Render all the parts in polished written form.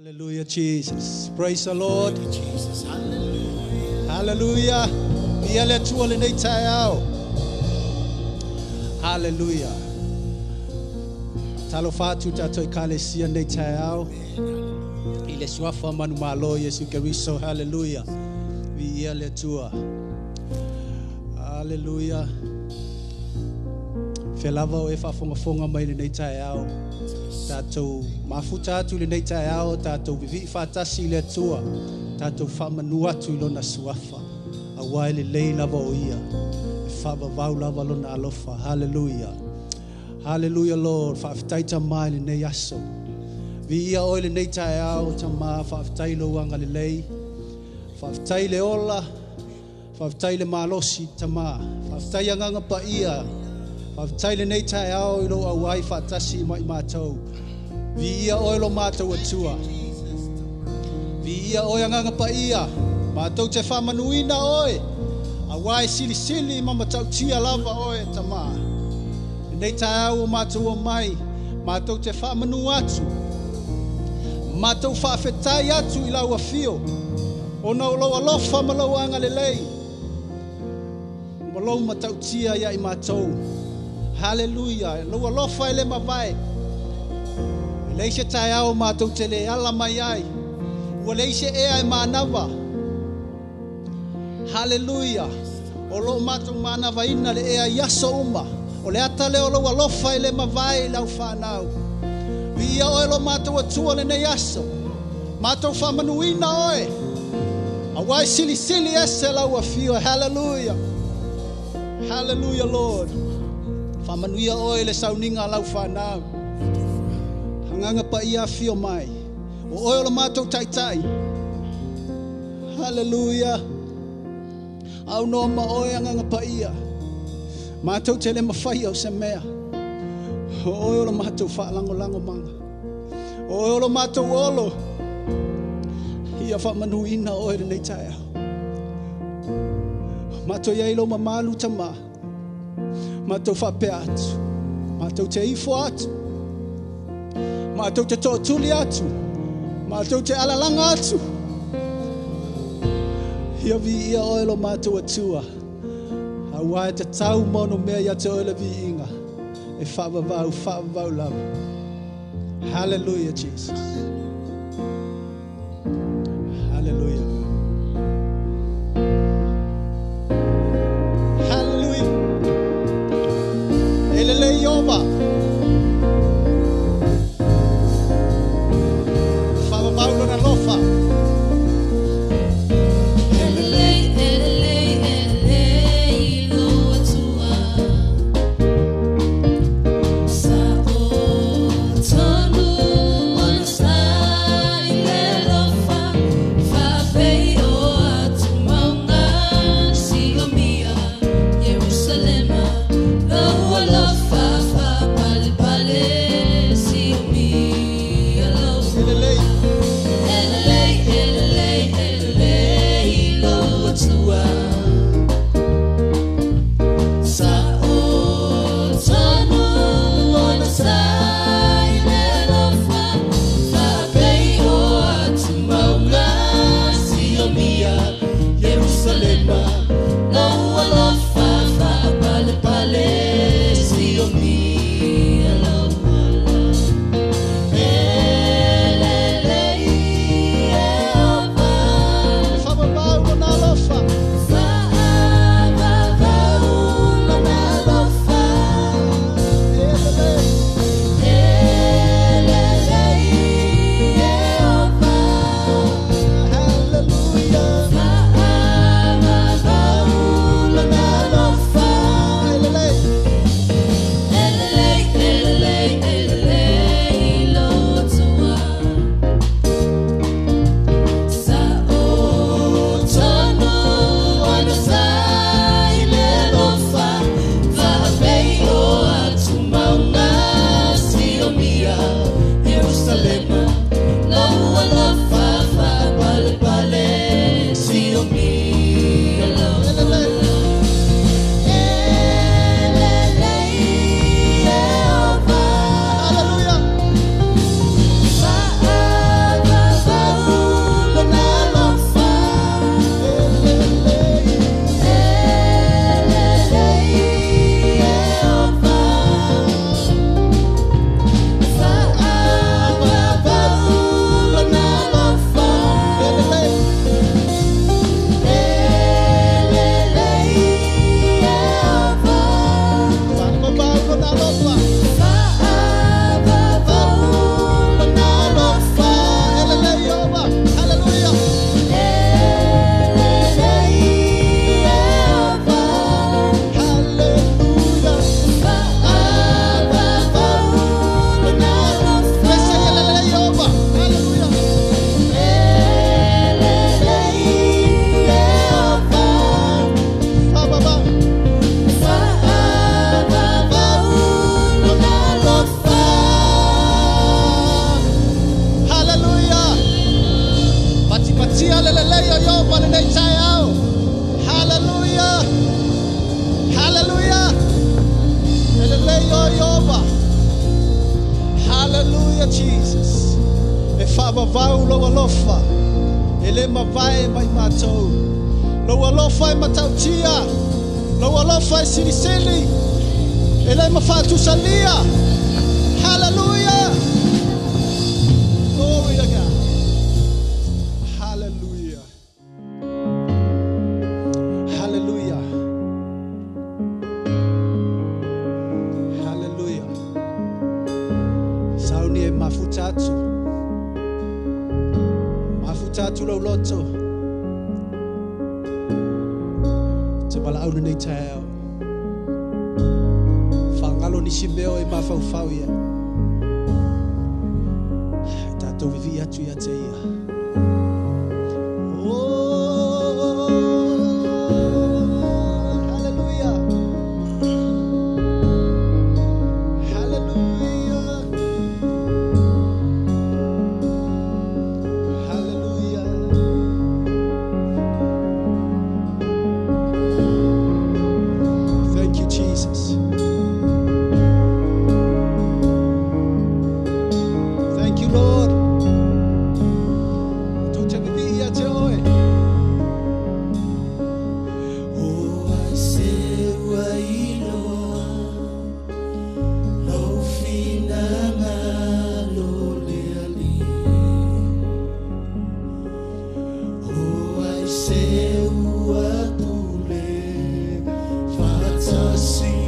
Hallelujah, Jesus. Praise the Lord. Thank you, Jesus. Hallelujah. Hallelujah. Ia le Atua lenei taeao. Hallelujah. Talofa atu tatou ekalesia lenei taeao. I le suafa manumalo Iesu Keriso. Hallelujah. Viia le Atua. Hallelujah. Felava o e faafogafoga mai lenei taeao. Tatou mafuta atu lenei taeao, tatou vivi'i faatasi i le Atua, tatou faamanu atu i lona suafa, auā e lelei lava o ia, e faavavau lava lona alofa. Hallelujah. Hallelujah, Lord. Faafetai Tamā i lenei aso. Viia oe lenei taeao, Tamā, faafetai lou agalelei. Faafetai le ola, faafetai le malosi, Tamā. Faafetai agaga paia. Faafetai lenei taeao i lou auai faatasi ma i matou. Viia oe lo matou Atua. Viia oe agaga paia. Matou te faamanuina oe. Auā e silisili ma matautia lava oe, Tamā. Lenei taeao o matou o mai, matou te faamanu atu. Matou faafetai atu i lau afio. Ona o lou alofa ma lou agalelei. Ma lou matautia ia i matou. Hallelujah. Lou alofa e le mavae. E leai se taeao matou te le ala mai ai. Ua leai se ea e manava. Hallelujah. O loo matou manavaina le ea i aso uma. O le ata lea o lou alofa e le mavae i lau fanau. Viia oe lo matou Atua lenei aso. Matou faamanuina oe. Auā e silisili ese lau afio. Hallelujah. Hallelujah, Lord. Faamanuia oe le sauniga a lau fanau. Agaga paia afio mai. O oe o le matou taitai. Hallelujah. Aunoa ma oe agaga paia. Matou te le mafaia o se mea. O oe o le matou faalagolagomaga. O oe o le matou olo. Ia faamanuina oe lenei taeao. Matou iai lou mamalu Tamā. Matou faapea atu. Matou te ifo atu. Matou te tootuli atu. Matou te alalaga atu. Ia viia oe lo matou Atua. Auā e tatau ma ono mea ia te oe le viiga. E faavavau, faavavau lava. Hallelujah, Jesus. Hallelujah. Hallelujah. E lelei Ieova. Faavavau lona alofa. Elelei, elelei, elelei lo Atua. Sa o tonu o na lenei taeao. Hallelujah. Hallelujah. E lelei oe Ieova. Hallelujah, Jesus. E faavavau lou alofa. E le mavae mai matou. Lou alofa e matautia. Lou alofa e silisili. E le mafaatusalia. Hallelujah. Glory to God. Hallelujah. Hallelujah. Hallelujah. Sauni e mafuta atu. Mafuta atu lau loto. Te valaau lenei taeao. Faagalo nisi mea o e mafaufau ia. E tatou vivii atu ia te ia. Oh, hallelujah. Hallelujah. Hallelujah. Thank you, Jesus. Thank you, Lord. Tou te vivii ia te oe. O ai se ua iloa lou finagalo le Alii. O ai se ua pule faatasi,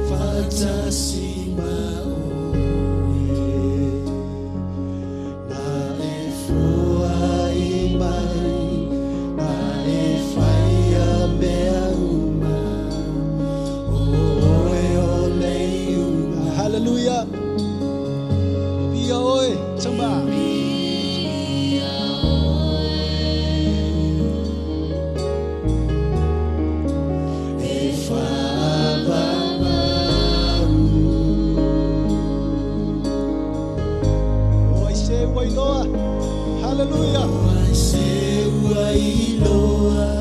faatasi ma oe. Na e foai mai, na e faia mea uma. O oe o le iuga. Hallelujah. Vivia oe, tama. E faavavau. O ai se ua iloa. Hallelujah. O ai se ua iloa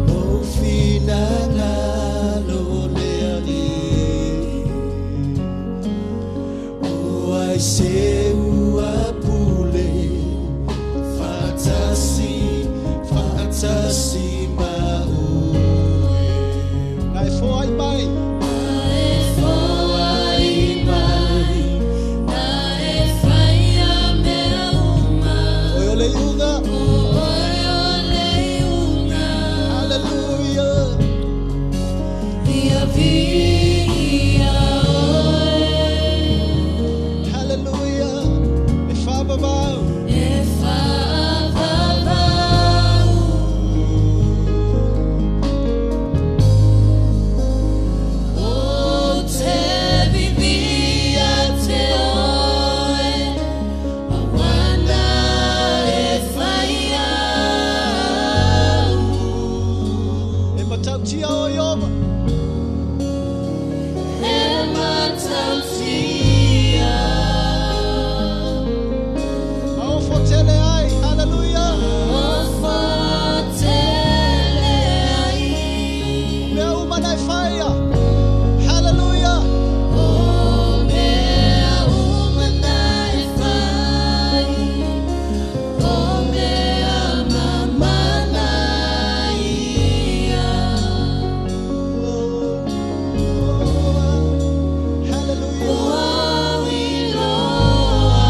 lou finagalo le Alii. O ai se ua pule faatasi, faatasi ma oe. Na e foai mai. Na e foai mai, na e faia mea uma. Oe o le iuga. O oe o le iuga. Hallelujah. Ia viia oe. Hallelujah. E faavavau. E faavavau. O te vivia te oe, awana e whai au. E matautia o Ieova. E matautia. Maofo tele ai. Hallelujah. Ofo tele ai. Mea uma na e faia. Hallelujah. O mea uma na e fai, o mea mamana ia. Oh, hallelujah. Ua iloa.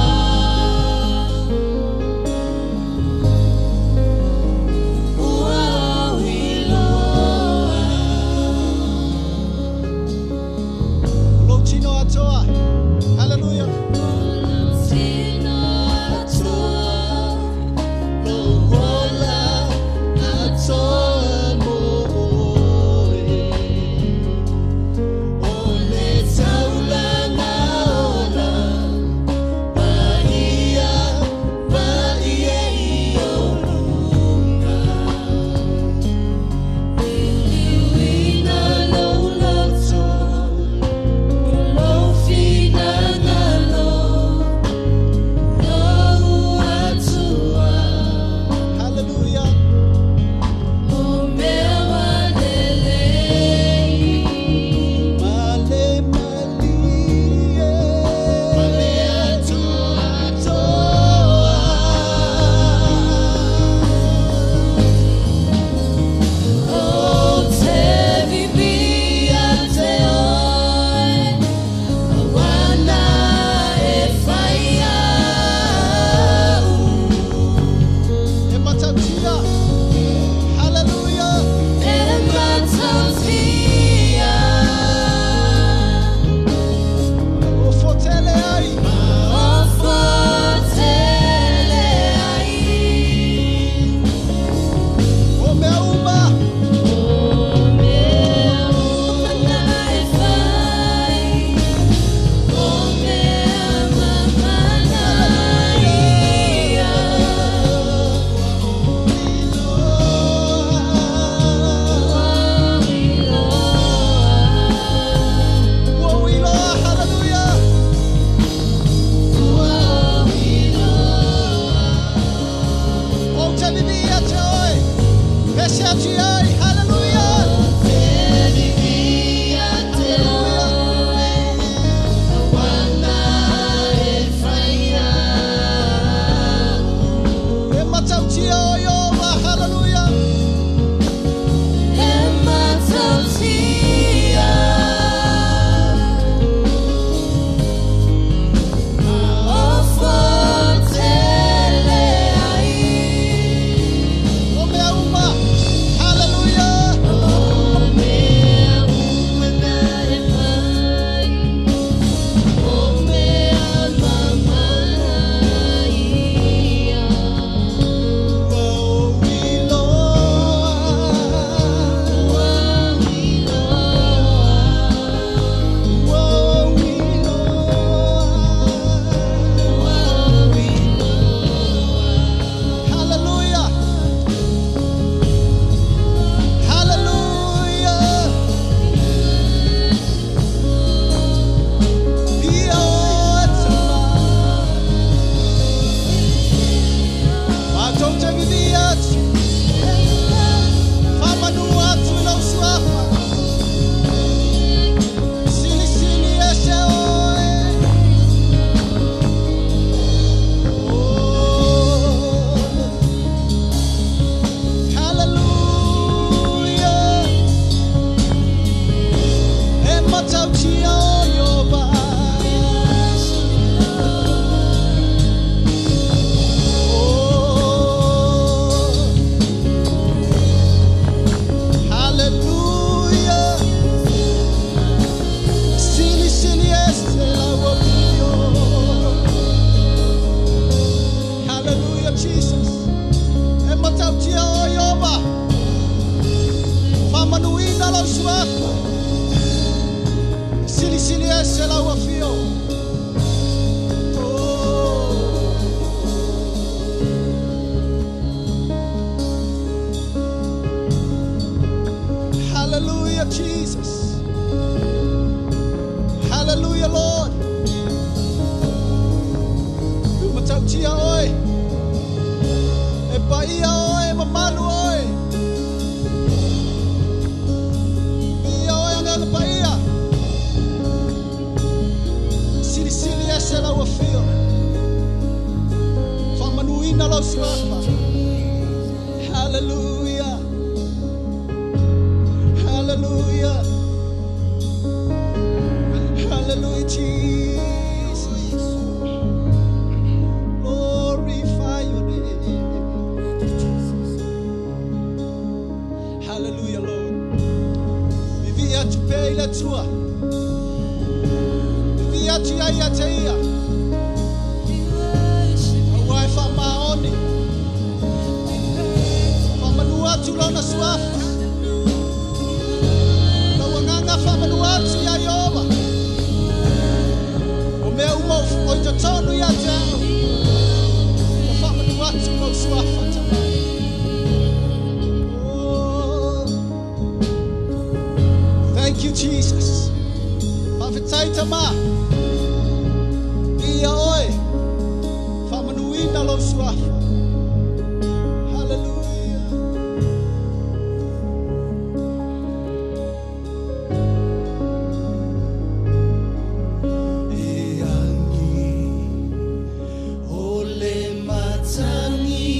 oe. E paia oe, mamalu oe. Via oe agaga paia. Silisili ese lau afio. Faamanuina lau suafa. Hallelujah. Hallelujah. Hallelujah, Jesus. Glorify your name. Hallelujah, Lord. Vivi atu pea i le Atua. Vivi atu ia ia te ia. Aua e faamaoni. Faamanu atu lona suafa. Lau agaga faamanu atu ia Ieova. O mea uma o i totonu ia te au. Ua faamanu atu lou suafa tama. Oh. Thank you, Jesus. Faafetai tama. Ia oe. Faamanuina lou suafa. Hallelujah. E angi o le matangi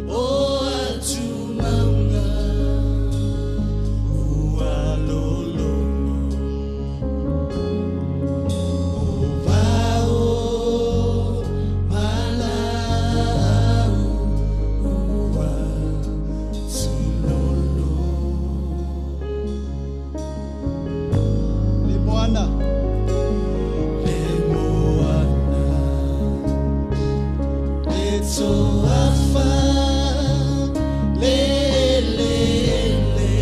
o atu maunga ua lolono o vao malau ua tulolo. Le moana. Le moana le toafa le le le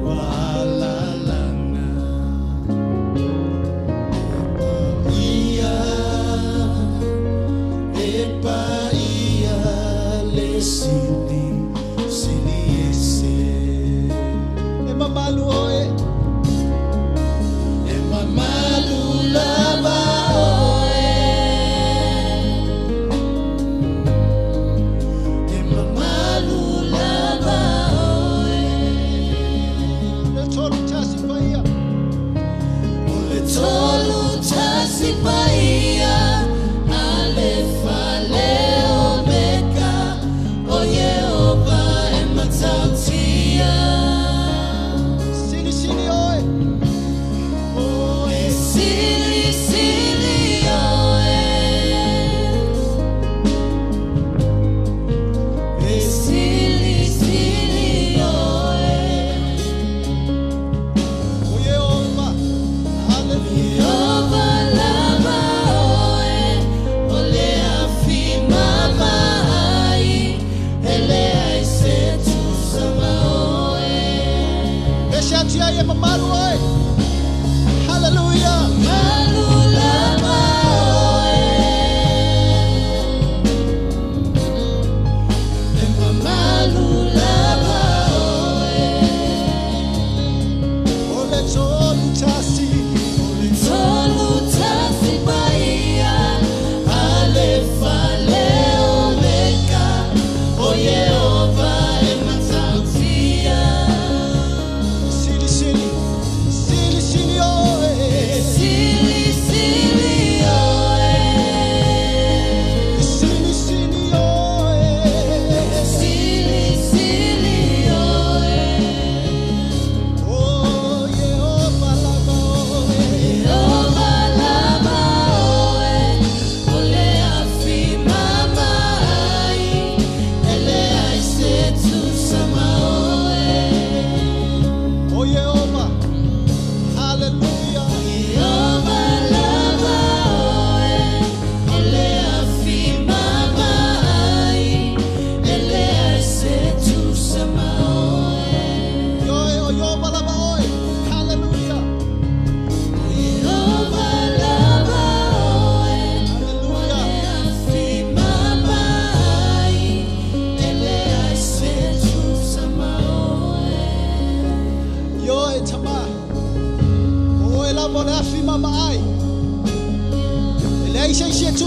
walalanga ia e paia le sili sili ese. E mamalu oe. E mamalu lava oe.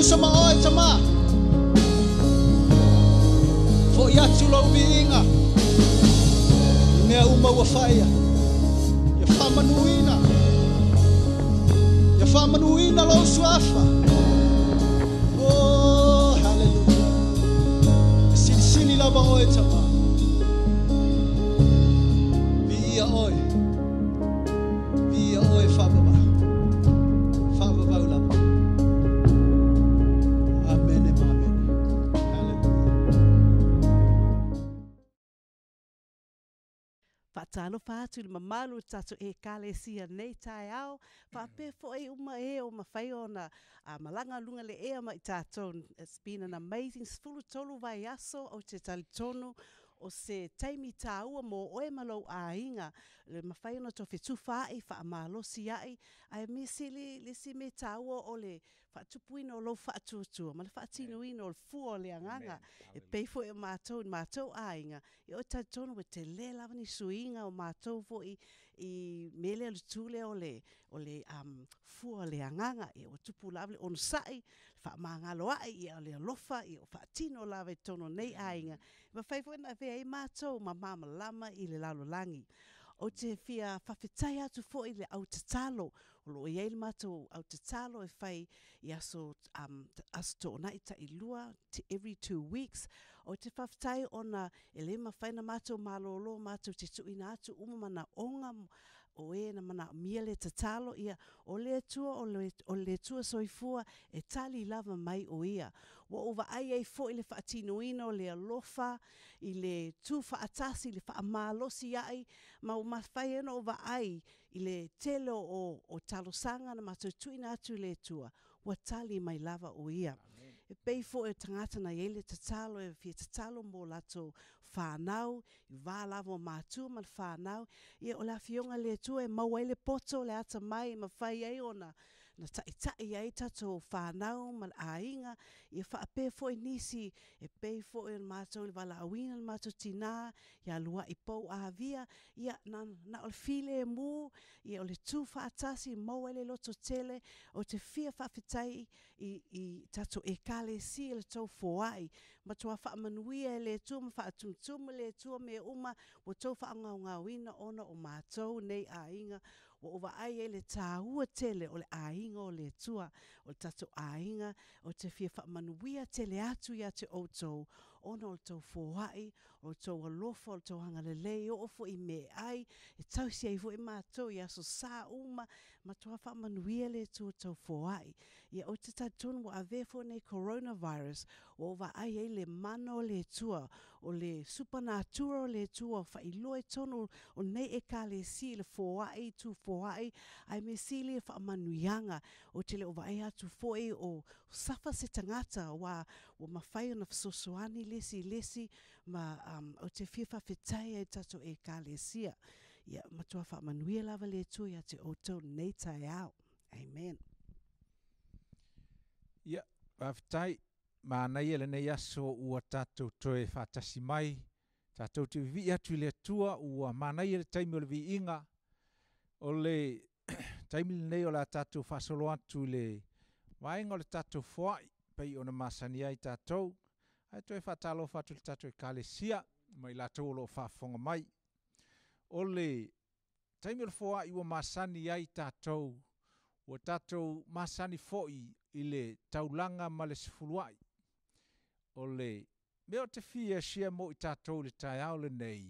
tutusa ma oe tamā. Foʻi atu lou viiga i mea uma ua faia. Ia faamanuina. Ia faamanuina lou suafa. Oh, haleluia. E silisili lava oe tamā. Viia oe. Viia oe faavavau. Faavavau lava. Amene ma amene. Haleluia. Faatalofa atu i le mamalu o le tatou Ekalesia nei taeao, faapea foi uma e o mafai ona malaga luga le ea ma i tatou. It's been an amazing 13 vaiaso, ou te talitonu o se taimi tāua mō oe ma lou aiga, le mafai ona tou fetufaai, faamalosi ai, ae mea sili le isi mea tāua o le faatupuina o lou faatuatua ma le faatinoina o le fua o le agaga. E pei foi o matou i matou aiga, ia o talitonu ua tele lava ni suiga o matou foi i mea lea le tu lea o le fua o le agaga. Ia ua tupu lava le onosai, le faamagalo ai, ia o le alofa, ia o faatino lava i totonu o nei aiga. E mafai foi ona avea ai matou ma malamalama i le lalolagi. Ou te fia faafetai atu foi i le au tatalo, o loo i ai le matou au tatalo e fai i aso aso toonai tailua, every 2 weeks. Ou te faafetai ona e le mafai ona matou malolo matou te tuuina atu uma manaoga o e na manaomia le tatalo. Ia o le Atua o le Atua soifua e tali lava mai o ia. Ua ou vaai ai foi le faatinoina o le alofa i le tu faatasi, le faamalosi ai, ma ua mafai ai ona ou vaai i le tele o talosaga na matou tuuina atu i le Atua, ua tali mai lava o ia. E pei foi o tagata na i ai le tatalo e fia tatalo mo latou whānau, i vā lava o mātua ma le whānau, ia o le afioga le Atua e maua ai le poto le ata mai e mafai ai ona na taʻitaʻi ai tatou whānau ma le aiga, ia faapea foi nisi e pei foi o le matou le valaauina le matou tinā, ia luai pou avia, ia na o le filemu, ia o le tu faatasi, maua ai le loto tele, o te fia faafetai i tatou ekalesia le tou foai, matua faamanuia e le Atua ma faatumutumu le Atua mea uma, ua tou faagaogaoina ona o matou nei aiga, ua ou vaai ai le tāua tele o le aiga o le Atua, o le tatou aiga, o te fia faamanuia tele atu ia te outou, ona o le tou foai, o le tou alofa, o le tou agalelei, oo foi i meaai, e tausi ai foi matou i aso sa uma, matua faamanuia le Atua tou foai. Ia ou te talitonu ua avea foi nei coronavirus, ua ou vaai ai le mana o le Atua, o le supernatural o le Atua, faailoa i totonu o nei ekalesia i le foai, tu foai, ae mea sili e faamanuiaga. Ou te le o vaai atu foi o safa se tagata, ua mafai ona fesoasoani le isi i le isi, ma ou te fia faafetai ai i tatou ekalesia. Ia matua faamanuia lava le Atua ia te outou nei taeao. Amen. Ia, faafetai. Manaia lenei aso ua tatou toe faatasi mai, tatou te vivii atu i le Atua, ua manaia le taimi o le viiga. O le taimi lenei o le a tatou faasolo atu i le vaega o le tatou foai, pei ona masani ai tatou, ae toe faatalofa atu i le tatou ekalesia ma i latou o loo faafofoga mai. O le taimi o le foai ua masani ai tatou, ua tatou masani foi i le taulaga ma le sefuluai. O le mea o te fia share mo i tatou le taeao lenei,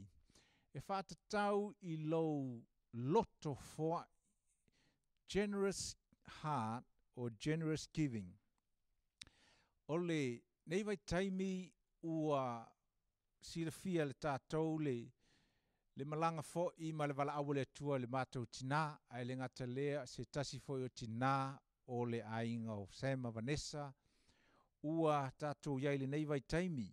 e faatatau i lou loto foai, generous heart or generous giving. O le nei vaitaimi ua silafia le tatou le malaga foi ma le valaau o le Atua i le matou tinā, ae le gata lea se tasi foi o tinā o le aiga o Sam ma Vanessa, ua tatou iai lenei vaitaimi.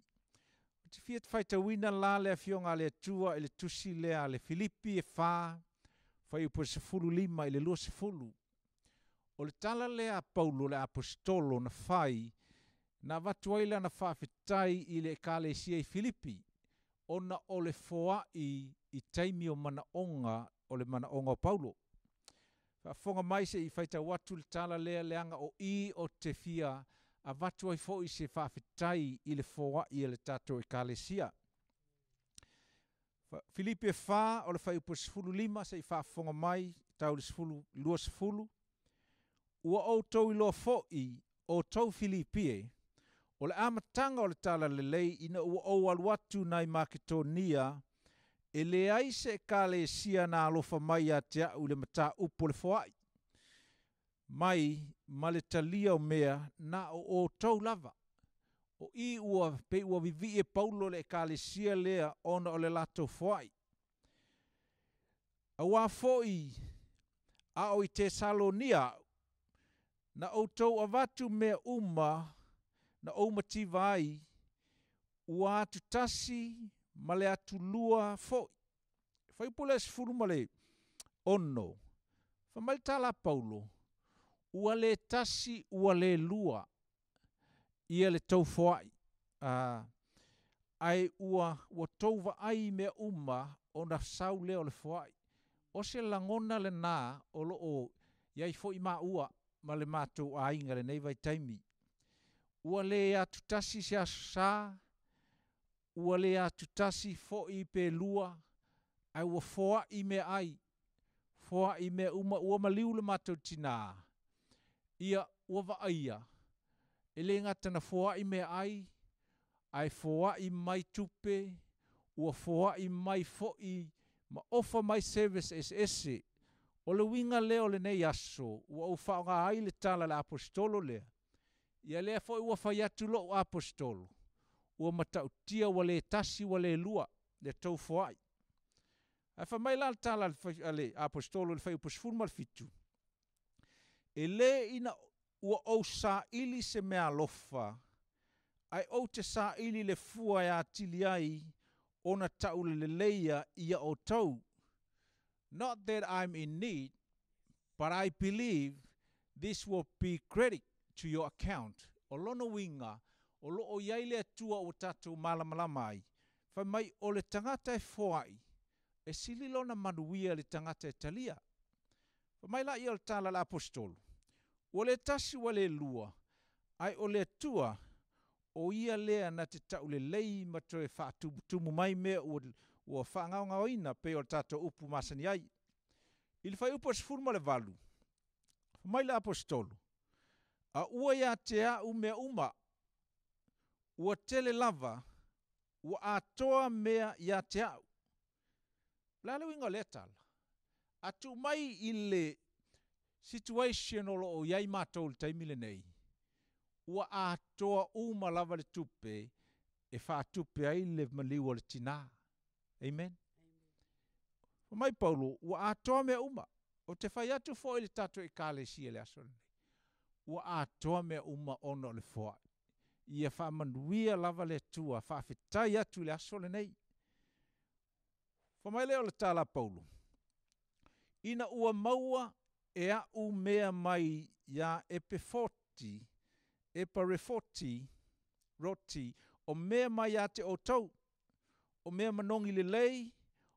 Ou te fia faitauina la le afioga a le Atua i le tusi lea a le Filipi e 4, fuaiupu 15 i le 20. O le tala lea a Paulo le apostolo na fai, na avatu ai lana faafetai i le ekalesia i Filipi, ona o le foai i taimi o manaoga o le manaoga o Paulo. Faafofoga mai se i faitau atu le tala lea leaga o i o te fia Avatu ai fo'i se fa'afetai i le foa'i e le tatou ekalesia. Filipi e 4 o le fuaiupu 15 se'i faafofoga mai tau le 10 20. Ua outou iloa fo'i outou Filipi e, o le amataga o le tala lelei ina ua ou alu atu nai Maketonia, e leai se ekalesia na alofa mai ia te a'u i le matāupu o le foa'i mai ma le talia o mea na o outou lava. O i ua pei ua vivi'i e Paulo le ekalesia lea ona o le latou foa'i. Auā fo'i a o i Tesalonia a'u, na outou avatu mea uma na ou mativa ai, ua atutasi ma le atulua fo'i. Fuaiupu le 16, fa mai le tala a Paulo, ua lē tasi ua lē lua ia le tou foa'i, ae ua tou vaai mea uma ona sau lea o le foa'i. O se lagona lenā o loo iai fo'i maua ma le matou aiga lenei vaitaimi. Ua lē atutasi se aso sā, ua lē atutasi fo'i pe lua, ae ua foa'i meaai, foa'i mea uma ua maliu le matou tinā. Ia ua vaaia, e lē gata na foa'i meaai, ae foa'i mai tupe, ua foa'i mai fo'i ma ofa mai service eseese. O le uiga lea o lenei aso, ua ou faaaogā ai le tala le aposetolo lea. Ia lea foi ua fai atu lo'u aposetolo, ua mata'utia ua lē tasi ua lē lua le tou foa'i. Ae fai mai la le tala a le aposetolo i le fuaiupu 17, e lē ina ua ou sā'ili se mea alofa, ae ou te sā'ili le fua e atili ai ona ta'uleleia ia outou. Not that I'm in need, but I believe this will be credit to your account. O lona uiga, o loo iai le Atua ua tatou malamalama ai. Fai mai o le tagata e foa'i, e sili lona manuia le tagata e talia. Fai mai la ia o le tala le aposetolo, ua le tasi ua le lua, ae o le Atua, o ia lea na te ta'ulelei ma toe fa'atumutumu mai mea ua fa'agaogaoina pei o le tatou upu masani ai. I le fuaiupu o 18, mai le aposetolo, a ua iā te a'u mea uma, ua tele lava, ua atoa mea iā te a'u. La le uiga o lea tala. A tuu mai i le situation o loo iai matou le taimi lenei, ua atoa uma lava le tupe e faatupe ai le maliu o le tinā. Amen. Mai Paulo, ua atoa mea uma. O te fai atu fo'i le tatou ekalesia le aso lenei. Ua atoa mea uma ona o le foa'i. Ia faamanuia lava le Atua, faafetai atu le aso lenei. Fa mai lea o le tala a Paulo. Ina ua maua e a'u mea mai ia Epefoti, Eparefoti, roti, o mea mai ia te outou, o mea manogi lelei,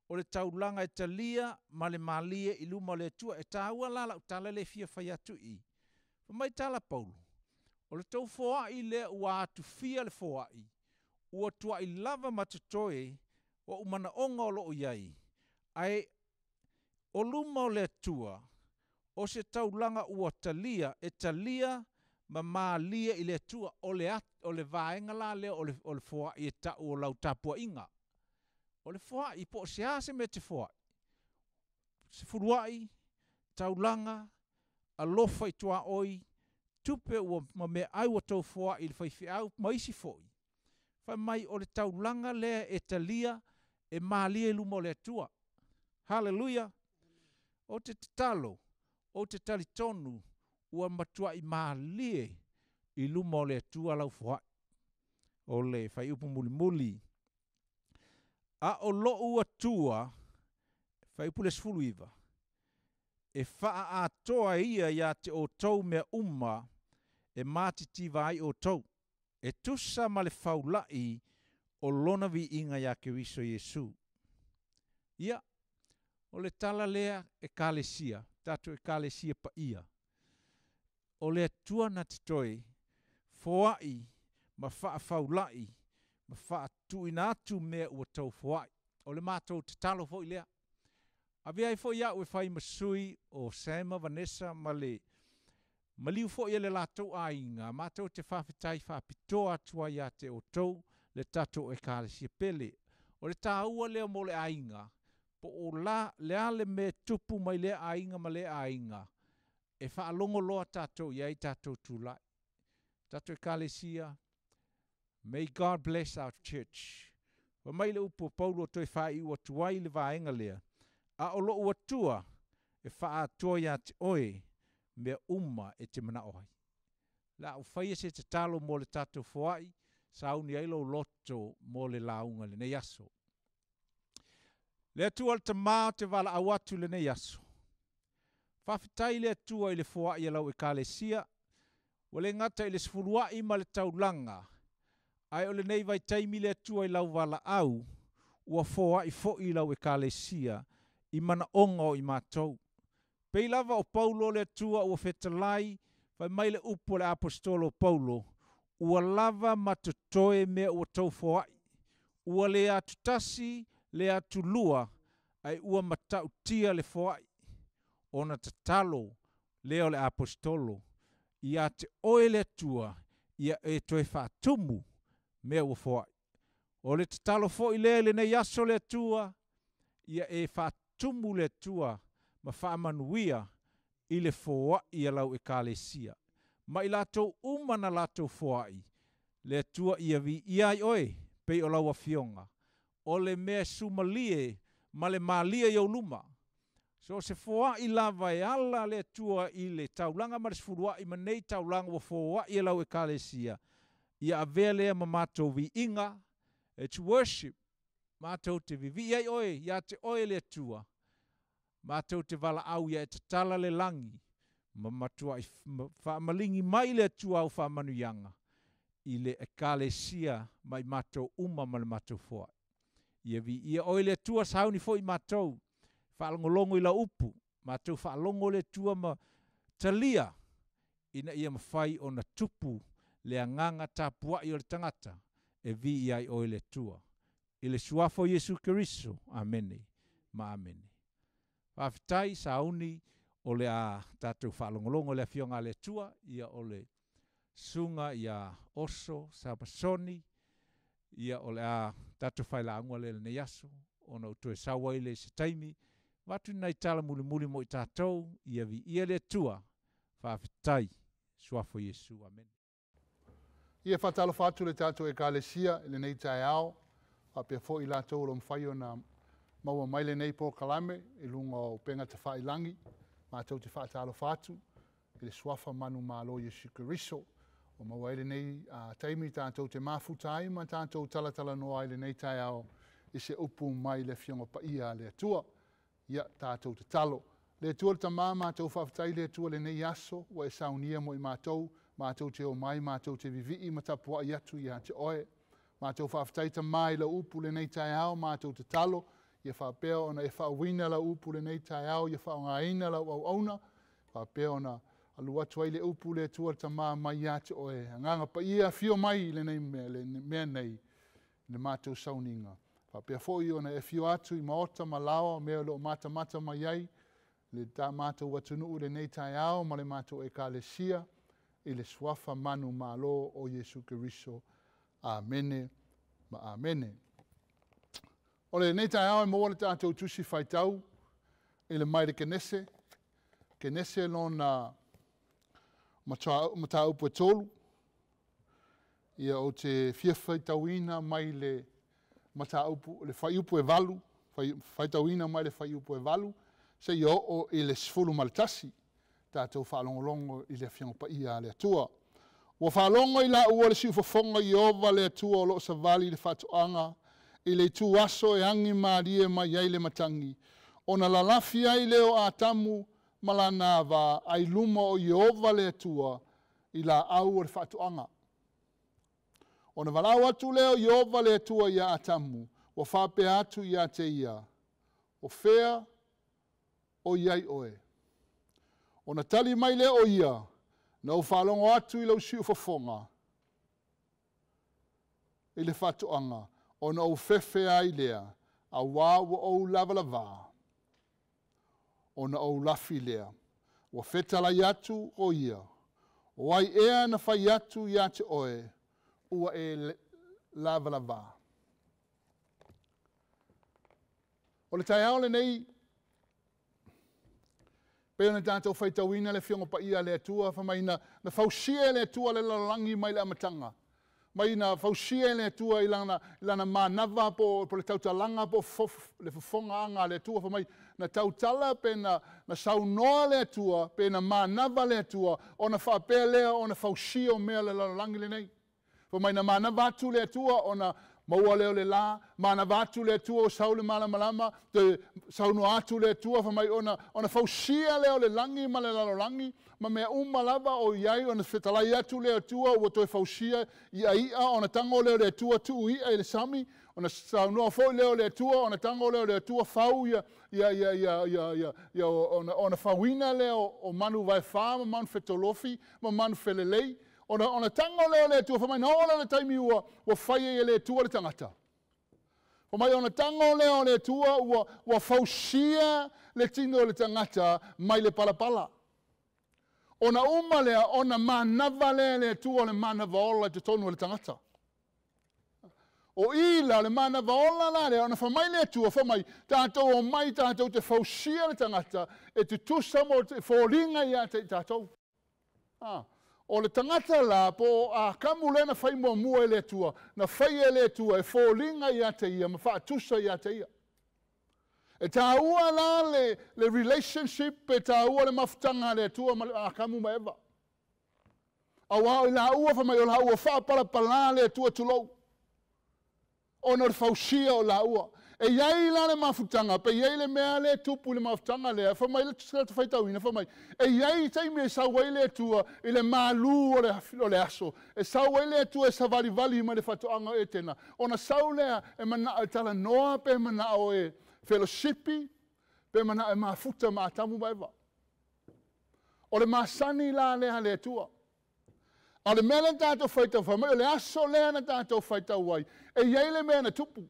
o le taulaga e talia ma le malie i luma o le Atua. E tāua la la'u tala le fia fai atu i. Fa mai tala Paulo, o le tou foa'i lea ua atufia le foa'i, ua tua'i lava ma totoe o umanaoga o loo iai, ae o luma o le Atua, o se taulaga ua talia, e talia ma malie i le Atua o le at, o le vaega la lea o le foa'i e ta'u o lau tapua'iga. O le foa'i po o se a se mea te foa'i. Sefulua'i, taulaga, alofa i tuaoi, tupe ua ma mea ai ua tou foa'i i le faifeau ma isi fo'i. Fai mai o le taulaga lea e talia e malie i luma o le Atua. Haleluia. O te tatalo, o te talitonu, ua matua'i malie i luma o le Atua lau foa'i. O le fuaiupu mulimuli. A o lo'u Atua, fuaiupu le 19, e faaatoa ia ia te outou mea uma e matitiva ai outou. E tusa ma le faula'i o lona viiga iā Keriso Iesu. Ia, o le tala lea ekalesia, tatou ekalesia paia. O le Atua na te toe Foa'i ma fa'afaula'i ma fa'atu'uina atu mea ua tou foa'i. O le matou tatalo fo'i lea. Avea ai fo'i a'u e fai ma sui o Sam ma Vanessa ma le maliu fo'i e le latou aiga, matou te fa'afetai fa'apitoa atu ai iā te outou le tatou ekalesia pele. O le tāua lea mo le aiga, po o la le a le mea e tupu mai lea aiga ma lea aiga, e faalogo loa tatou i ai tatou tulai. Tatou ekalesia, may God bless our church. Fai mai le upu a Paulo toe faaiu atu ai le vaega lea, a o lo'u Atua e faaatoa iā te oe mea uma e te manao ai. Le a ou faia se tatalo mo le tatou foai, sauni ai lou loto mo le lauga i lenei aso. Le Atua le Tamā ou te valaau atu i lenei aso. Faafetai le Atua i le foai a lau ekalesia, ua le gata i le sefulua'i ma le taulaga, ae o lenei vaitaimi le Atua i lau valaau, ua foai fo'i lau ekalesia i manaoga o i matou. Pei lava o Paulo le Atua ua fetalai, fai mai le upu a le Aposetolo o Paulo, ua lava ma totoe mea ua tou foai, ua le atutasi le atulua, ae ua matautia le foai. Ona tatalo lea o le Aposetolo iā te oe le Atua, ia e toe faatumu mea ua foai. O le tatalo foi lea i lenei aso le Atua, ia e faatumu le Atua ma faamanuia i le foai a lau ekalesia. Ma i latou uma na latou foai, le Atua ia viia ai oe, pei o lau afioga. O le mea sumalie ma le malie i ou luma. So o se foai lava e ala le Atua i le taulaga ma le sefulua'i ma nei taulaga ua foai e lau ekalesia, ia avea lea ma matou viiga, it's worship, matou te vivii ai oe iā te oe le Atua, matou te valaau ia e tatala le lagi, ma matua'i faamaligi mai le Atua au faamanuiaga i le ekalesia ma i matou uma ma le matou foai. Ia viia oe le Atua sauni fo'i matou, faalogologo i lau upu, matou faalogo le Atua ma talia, ina ia mafai ona tupu le agaga tapua'i o le tagata e viia ai oe le Atua. I le suafa o Iesu Keriso, Amene ma Amene. Faafetai sauni o le a tatou faalogologo i le afioga a le Atua, ia o le susuga ia Oso Samasoni, ia o le a tatou failauga lea i lenei aso, ona ou toe sau ai lea i se taimi, avatu ni nai tala mulimuli mo i tatou, ia viia le Atua, faafetai, suafa o Iesu, Amene. Ia faatalofa atu le tatou ekalesia i lenei taeao, faapea foi i latou o lo o mafai ona maua mai lenei polokalame i luga o upega tafailagi, matou te faatalofa atu i le suafa manumalo Iesu Keriso. Ua maua ai lenei taimi tatou te mafuta ai ma tatou talatalanoa ai lenei taeao i se upu mai le Afioga Paia a le Atua. Ia tatou tatalo. Le Atua le Tamā, matou faafetai le Atua lenei aso ua e saunia mo i matou, matou te omai, matou te vivii ma tapuai atu ia te oe. Matou faafetai Tamā i lau upu lenei taeao, matou tatalo, ia faapea ona e faauina lau upu lenei taeao, ia faaaogaina lau auauna, faapea ona alu atu ai le upu le Atua le Tamā mai ia te oe. Agaga Paia afio mai i lenei mea, le mea nei, le matou sauniga. Faapea foi ona e afio atu i maota ma laoa, mea o lo o matamata mai ai, le ta matou atunuu i lenei taeao ma le matou ekalesia, i le suafa manumalo o Iesu Keriso. Amene ma Amene. O lenei taeao e maua le tatou tusi faitau i le mai le Kenese, Kenese lona mataupu e 3. Ia ou te fia faitauina mai le mataupu, le fuaiupu e 8, faitauina mai le fuaiupu e 8, seia oo i le 11, tatou faalogologo i le Afioga Paia a le Atua. Ua faalogo i laua le siufofoga Ieova le Atua o loo savali i le faatoaga, i le itu aso e agi malie mai ai le matagi, ona lalafi ai lea o Atamu ma lana ava ai luma o Ieova le Atua i laau o le faatoaga. Ona valaau atu lea o Ieova le Atua ia Atamu, ua faapea atu ia te ia, o fea o i ai oe? Ona tali mai lea o ia, na ou faalogo atu i lau siufofoga, i le faatoaga, ona ou fefe ai lea, auā ua ou lavalavā, ona ou lafi lea. Ua fetalai atu o ia, o ai ea na fai atu iā te oe, ua e lavalavā. O le taeao lenei, pei ona tatou faitauina le Afioga Paia a le Atua, fai mai na fausia e le Atua le lalolagi mai le amataga. Mai na fausia e le Atua i lana manava po le tautalaga po le fofogaaga a le Atua, fai mai na tautala pe na saunoa le Atua, pe na manava le Atua, ona faapea lea ona fausia o mea le lalolagi lenei. Fai mai na manava atu le Atua ona maua lea o le la, manava atu le Atua o sau le malamalama, te saunoa atu le Atua, fai mai ona fausia lea o le lagi ma le lalolagi, ma mea uma lava o iai, ona fetalai atu le Atua ua toe fausia ia ia, ona tango lea o le Atua tuu ia i le sami, ona saunoa foi lea o le Atua, ona tango lea o le Atua fau ia, ona fauina lea o manu vaefā ma manu fetolofi ma manu felelei. Ona tango lea o le Atua, fai mai na oo lea le taimi ua fai ai e le Atua le tagata. Fai mai ona tango lea o le Atua ua fausia le tino o le tagata mai le palapala. Ona uma lea, ona manava lea le Atua o le manava ola i totonu o le tagata. O ila le manava ola la lea, ona fai mai le Atua, fai mai, tatou o mai tatou te fausia le tagata e tutusa mo te foliga ia te i tatou. O le tagata la, po a kamu lea na fai muamua e le Atua, na fai e le Atua e foliga ia te ia, ma faatusa ia te ia. E tāua la le relationship, e tāua le mafutaga a le Atua ma a kamu ma Eva. Auā o i la ua fai mai o la ua faapalapalā le Atua tulou. Ona o le fausia o la ua. E iai la le mafutaga, pe iai le mea le tupu i le mafutaga lea, fai mai le faitauina, fai mai, e iai taimi e sau ai le Atua i le malū o le aso, e sau ai le Atua e savalivali mai le faatoaga o Etena, ona sau lea e manao e talanoa pe manao e fellowshipi, pe manao e mafuta ma Atamu ma Eva. O le masani la lea le Atua. A o le mea lea na tatou faitau, fai mai o le aso lea na tatou faitau ai, e iai le mea na tupu.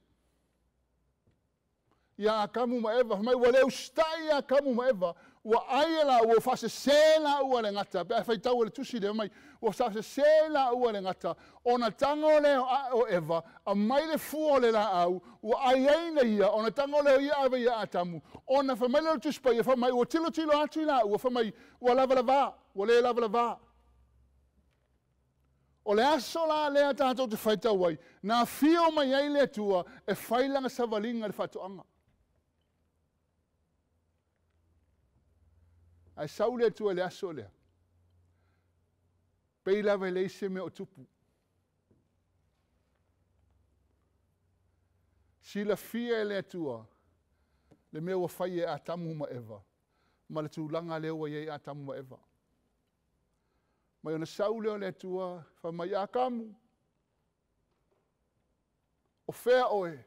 Ia Akamu ma Eva, mai ua le ustai ia Akamu ma Eva, ua ai la ua faasese la ua le gata, pe a faitau le tusi lea mai, ua faasese la ua le gata, ona tango lea o Eva, a mai le fua o le laau, ua ai ai na ia, ona tango lea ia ave ia Atamu, ona fai mai le tusi paia, fai mai ua tilo tilo atu i la ua, fai mai ua lavalavā, ua le lavalavā. O le aso la lea tatou te faitau ai, na fio mai ai le Atua e fai lana savaliga le faatoaga. Ae sau le Atua i le aso lea. Pei lava e leai se mea o tupu. Silafia e le Atua le mea ua fai e Atamu ma Eva, ma le tulaga lea ua iai Atamu ma Eva. Mai ona sau lea o le Atua, fai mai Atamu, o fea oe?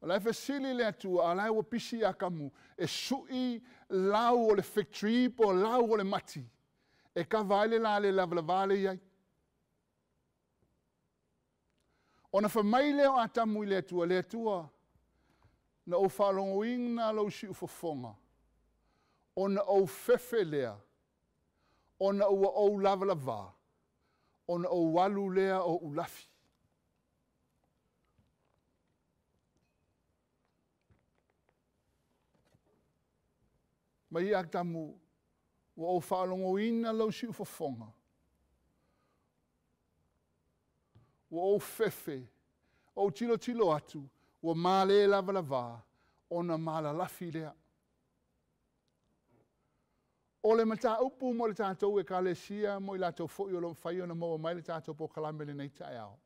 O la e fesili le Atua, a la e ua pisi ia Kamu, e sui lau o le fig tree po lau o le mati, e kava ai le la le lavalavā le iai. Ona fai mai lea o Atamu i le Atua, le Atua, na ou faalogoina lou siufofoga, ona ou fefe lea, ona ua ou lavalavā, ona ou alu lea o ulafi. Mai Atamu, ua ou faalogoina lou siufofoga, ua ou fefe, ou tilotilo atu, ua male lavalavā, ona malalafi lea. O le mataupu mo le tatou ekalesia, mo i latou foi o lo mafai ona maua mai le tatou polokalame lenei taeao.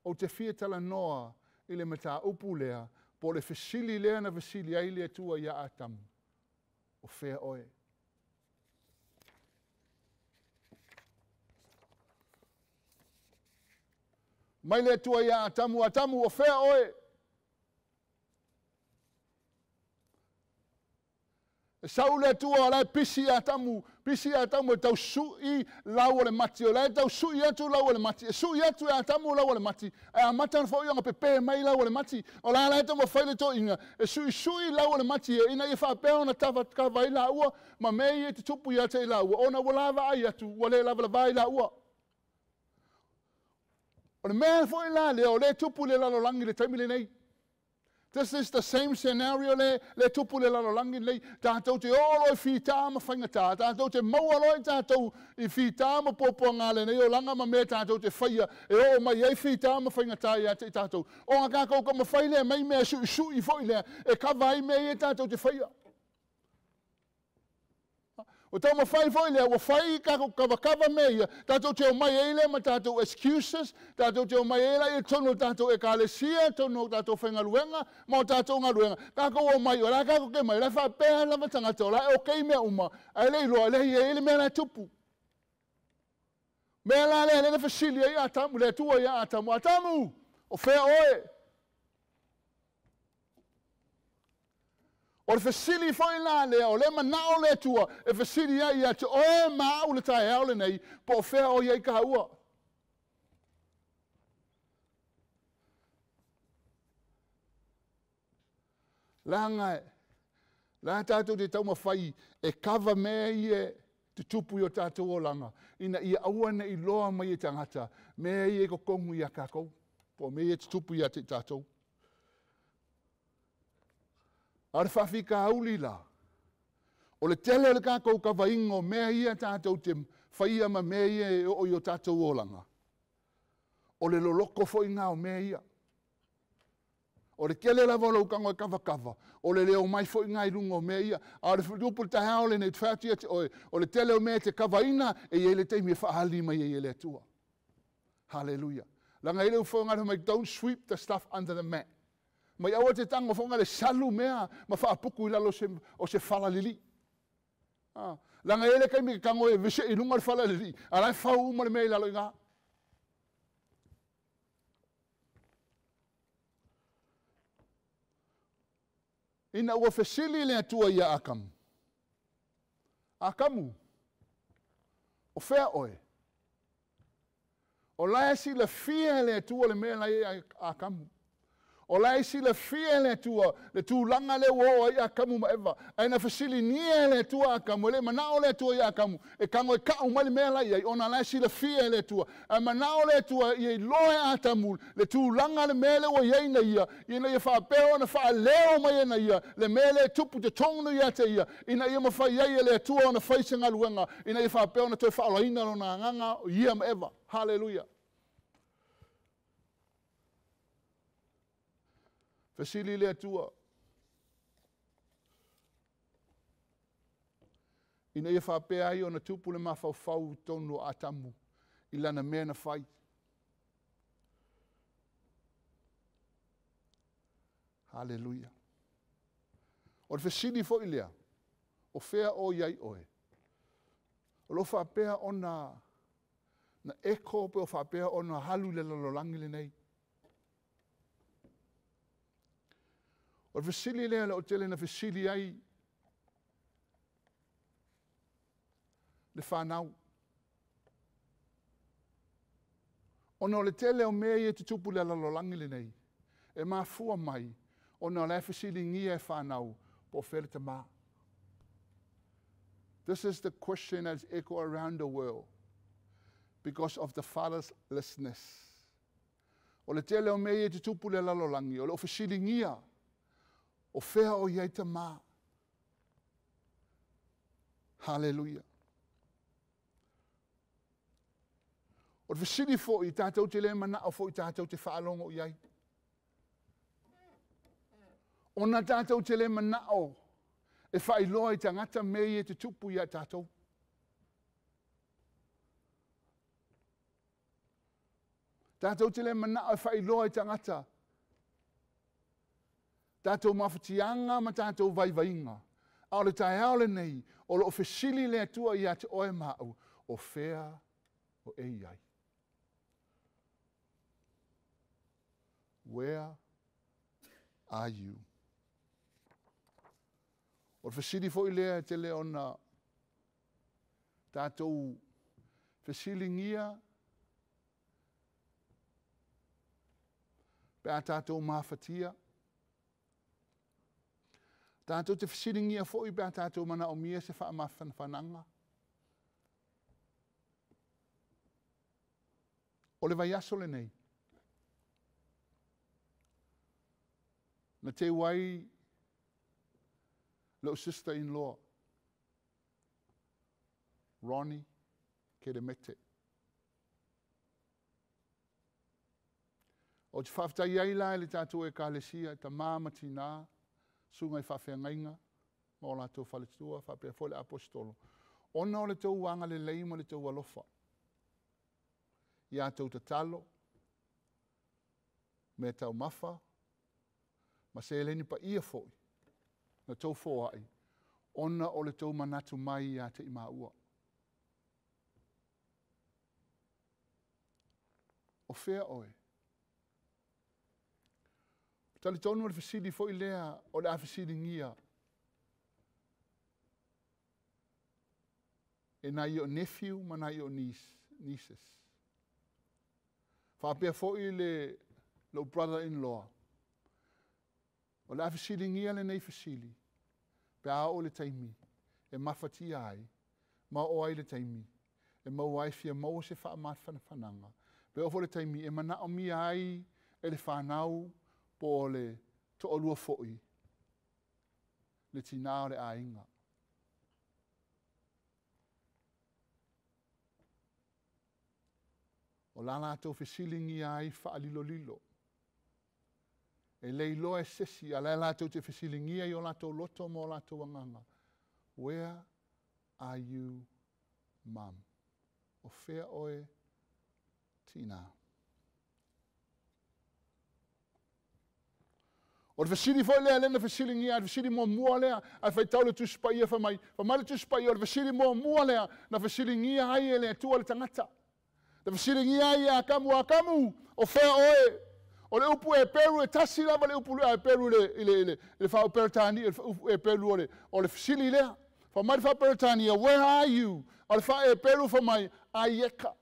Ou te fia talanoa i le mataupu lea, po o le fesili lea na fesili ai le Atua ia Atamu. O fea oe? Mai le Atua ia Atamu, Atamu, o fea oe? E sau le Atua o la e pisi Atamu, pisi Atamu e tau su'i lau o le mati, o la e tau su'i atu lau o le mati, e su'i atu e Atamu lau o le mati, ae amata ona fo'i ona pepē mai lau o le mati, o la la e taumafai le toeaina, e su'isu'i lau o le mati e ina ia faapea ona tavakava ai laua ma mea ia e tutupu ia te i laua, ona ua lavaai atu, ua le lavalava ai laua. O le mea foi la lea, o lea e tupu i le lalolagi i le taimi lenei. This is the same scenario le, le tupu le lalolagi lenei. Tātou te oo loa i fitā ma faigata. Tātou te maua loa i tātou i fitā ma puapuaga lenei olaga ma mea tātou te faia e oo mai ai fitā ma faigata ia te i tātou. Ona kākou taumafai lea mai mea suʻisuʻi foi lea e kava ai mea ia tātou te faia. Ua taumafai foi lea, ua fai tatou kavakava mea ia, tatou te omai ai lea ma tatou excuses, tatou te omai ai laia i totonu o le tatou Ekalesia, totonu o tatou faigaluega ma o tatou galuega, tatou omai, o la e tatou te omai, o la e faapea lava tagata, o la e okay mea uma, ae le iloa, e leai e i ai le mea la e tupu. Mea la lea, lea na fesili ai Atamu, le Atua ia Atamu, Atamu, o fea oe? O le fesili foi la lea, o lea manao le Atua e fesili ai ia te oe ma au le taeao lenei, po o fea o i ai kāua. Leaga e, la tātou te taumafai e kava mea ia tutupu i o tātou olaga, ina ia aua ne i loa mai e tagata mea ia i totonu ia kākou, po o mea ia tutupu ia te i tātou. A o le faafitauli la, o le tele o le tatou kavaina o mea ia tatou te faia ma mea ia e oo i o tatou olaga, o le loloto foi lena o mea ia. O le tele lava o lou tago e kavakava, o le leo mai foi lena i luga o mea ia. A o le upu i le taeao lenei, ou te fai atu ia te oe, o le tele o mea e te kavaina, e i ai le taimi e faaali mai ai e le Atua. Haleluia. Leaga e i ai le ufoga mai, don't sweep the stuff under the mat. Mai aua te tago foga le salu mea ma faapuku i lalo o se fala lilii. Ah, leaga e i ai le taimi e tago e vese i luga le fala lilii, a la e fau uma le mea i lalo i ina. Ina ua fesili le Atua ia Atamu, Atamu, o fea oe? O la e silafia e le Atua le mea la e i ai Atamu. O la e silafia e le Atua le tulaga lea ua oo ai Atamu ma Eva. Ae na fesiligia e le Atua Atamu, e le manao le Atua ia Atamu e tago e ka'u mai le mea la i ai, ona la e silafia e le Atua. Ae manao le Atua ia iloa e Atamu le tulaga le mea lea ua i ai na ia, ina ia faapea ona faaleo mai e na ia le mea lea e tupu totonu ia te ia, ina ia mafai ai e le Atua ona fai se galuega, ina ia faapea ona toe faaolaina lona agaga o ia ma Eva. Haleluia. Fesili le Atua ina ia faapea ai ona tupu le mafaufau i totonu o Atamu i lana mea na fai. Haleluia. O le fesili foi lea, o fea o i ai oe? O lo o faapea ona na echo pe o faapea ona alu i le lalolagi lenei. O le fesili lea o tele na fesili ai le fanau. Ona o le tele o mea ia e tutupu i le lalolagi lenei, e mafua mai ona o la e fesiligia e fanau po o fea le tamā. This is the question that is echoed around the world because of the fatherlessness. O le tele o mea ia e tutupu i le lalolagi, o lo o fesiligia o fea o i ai tamā. Haleluia. O le fesili foi, tatou te le manao foi tatou te faalogo i ai. Ona tatou te le manao e faailoa i tagata mea ia e tutupu ia tatou. Tatou te le manao e faailoa i tagata tatou mafatiaga ma tatou vaivaiga. A o le taeao lenei, o lo o fesili le Atua ia te oe ma au, o fea o e i ai? Where are you? O le fesili foi lea e tele ona tatou fesiligia pe a tatou mafatia. Tatou te fesiligia foi pe a tatou manaomia se faamafanafanaga. O le vaiaso lenei, na teu ai lou sister-in-law, Ronnie Kelemete. O te faafetai ai la i le tatou ekalesia, tamā ma tinā, susuga i faafeagaiga, ma o latou faletua, faapea foi le aposetolo, ona o le tou agalelei ma le tou alofa. Ia tou tatalo, mea taumafa, ma seleni paia foi, na tou foai, ona o le tou manatu mai ia te i maua. O fea oe? Talitonu o le fesili foi lea o le a fesiligia e nai o nephew ma nai o nieces. Faapea foi le lou brother-in-law. O le a fesiligia lenei fesili, pe a oo le taimi e mafatia ai, ma oo ai le taimi e maua ai fia maua se faamafanafanaga. Pe oo foi le taimi e manaomia ai e le whanau po o le to'alua foi le tinā o le aiga. O la latou fesiligia ai faalilolilo. E le iloa e sesi, a la latou te fesiligia i o latou loto ma o latou agaga. Where are you, mum? O fea oe, tina? O le fesili foi lea lena fesiligia, le fesili muamua lea, ae faitau le Tusi Paia fai mai, fai mai le Tusi Paia, o le fesili muamua lea, na fesiligia ai e le Atua le tagata. Na fesiligia ai ia Akamu, Akamu, o fea oe? O le upu e peru e tasi lava le upu e peru i le faa-Peretania, le upu e peru o le fesili lea. Fai mai le faa-Peretania, where are you? O le faa-e peru fai mai, aieka.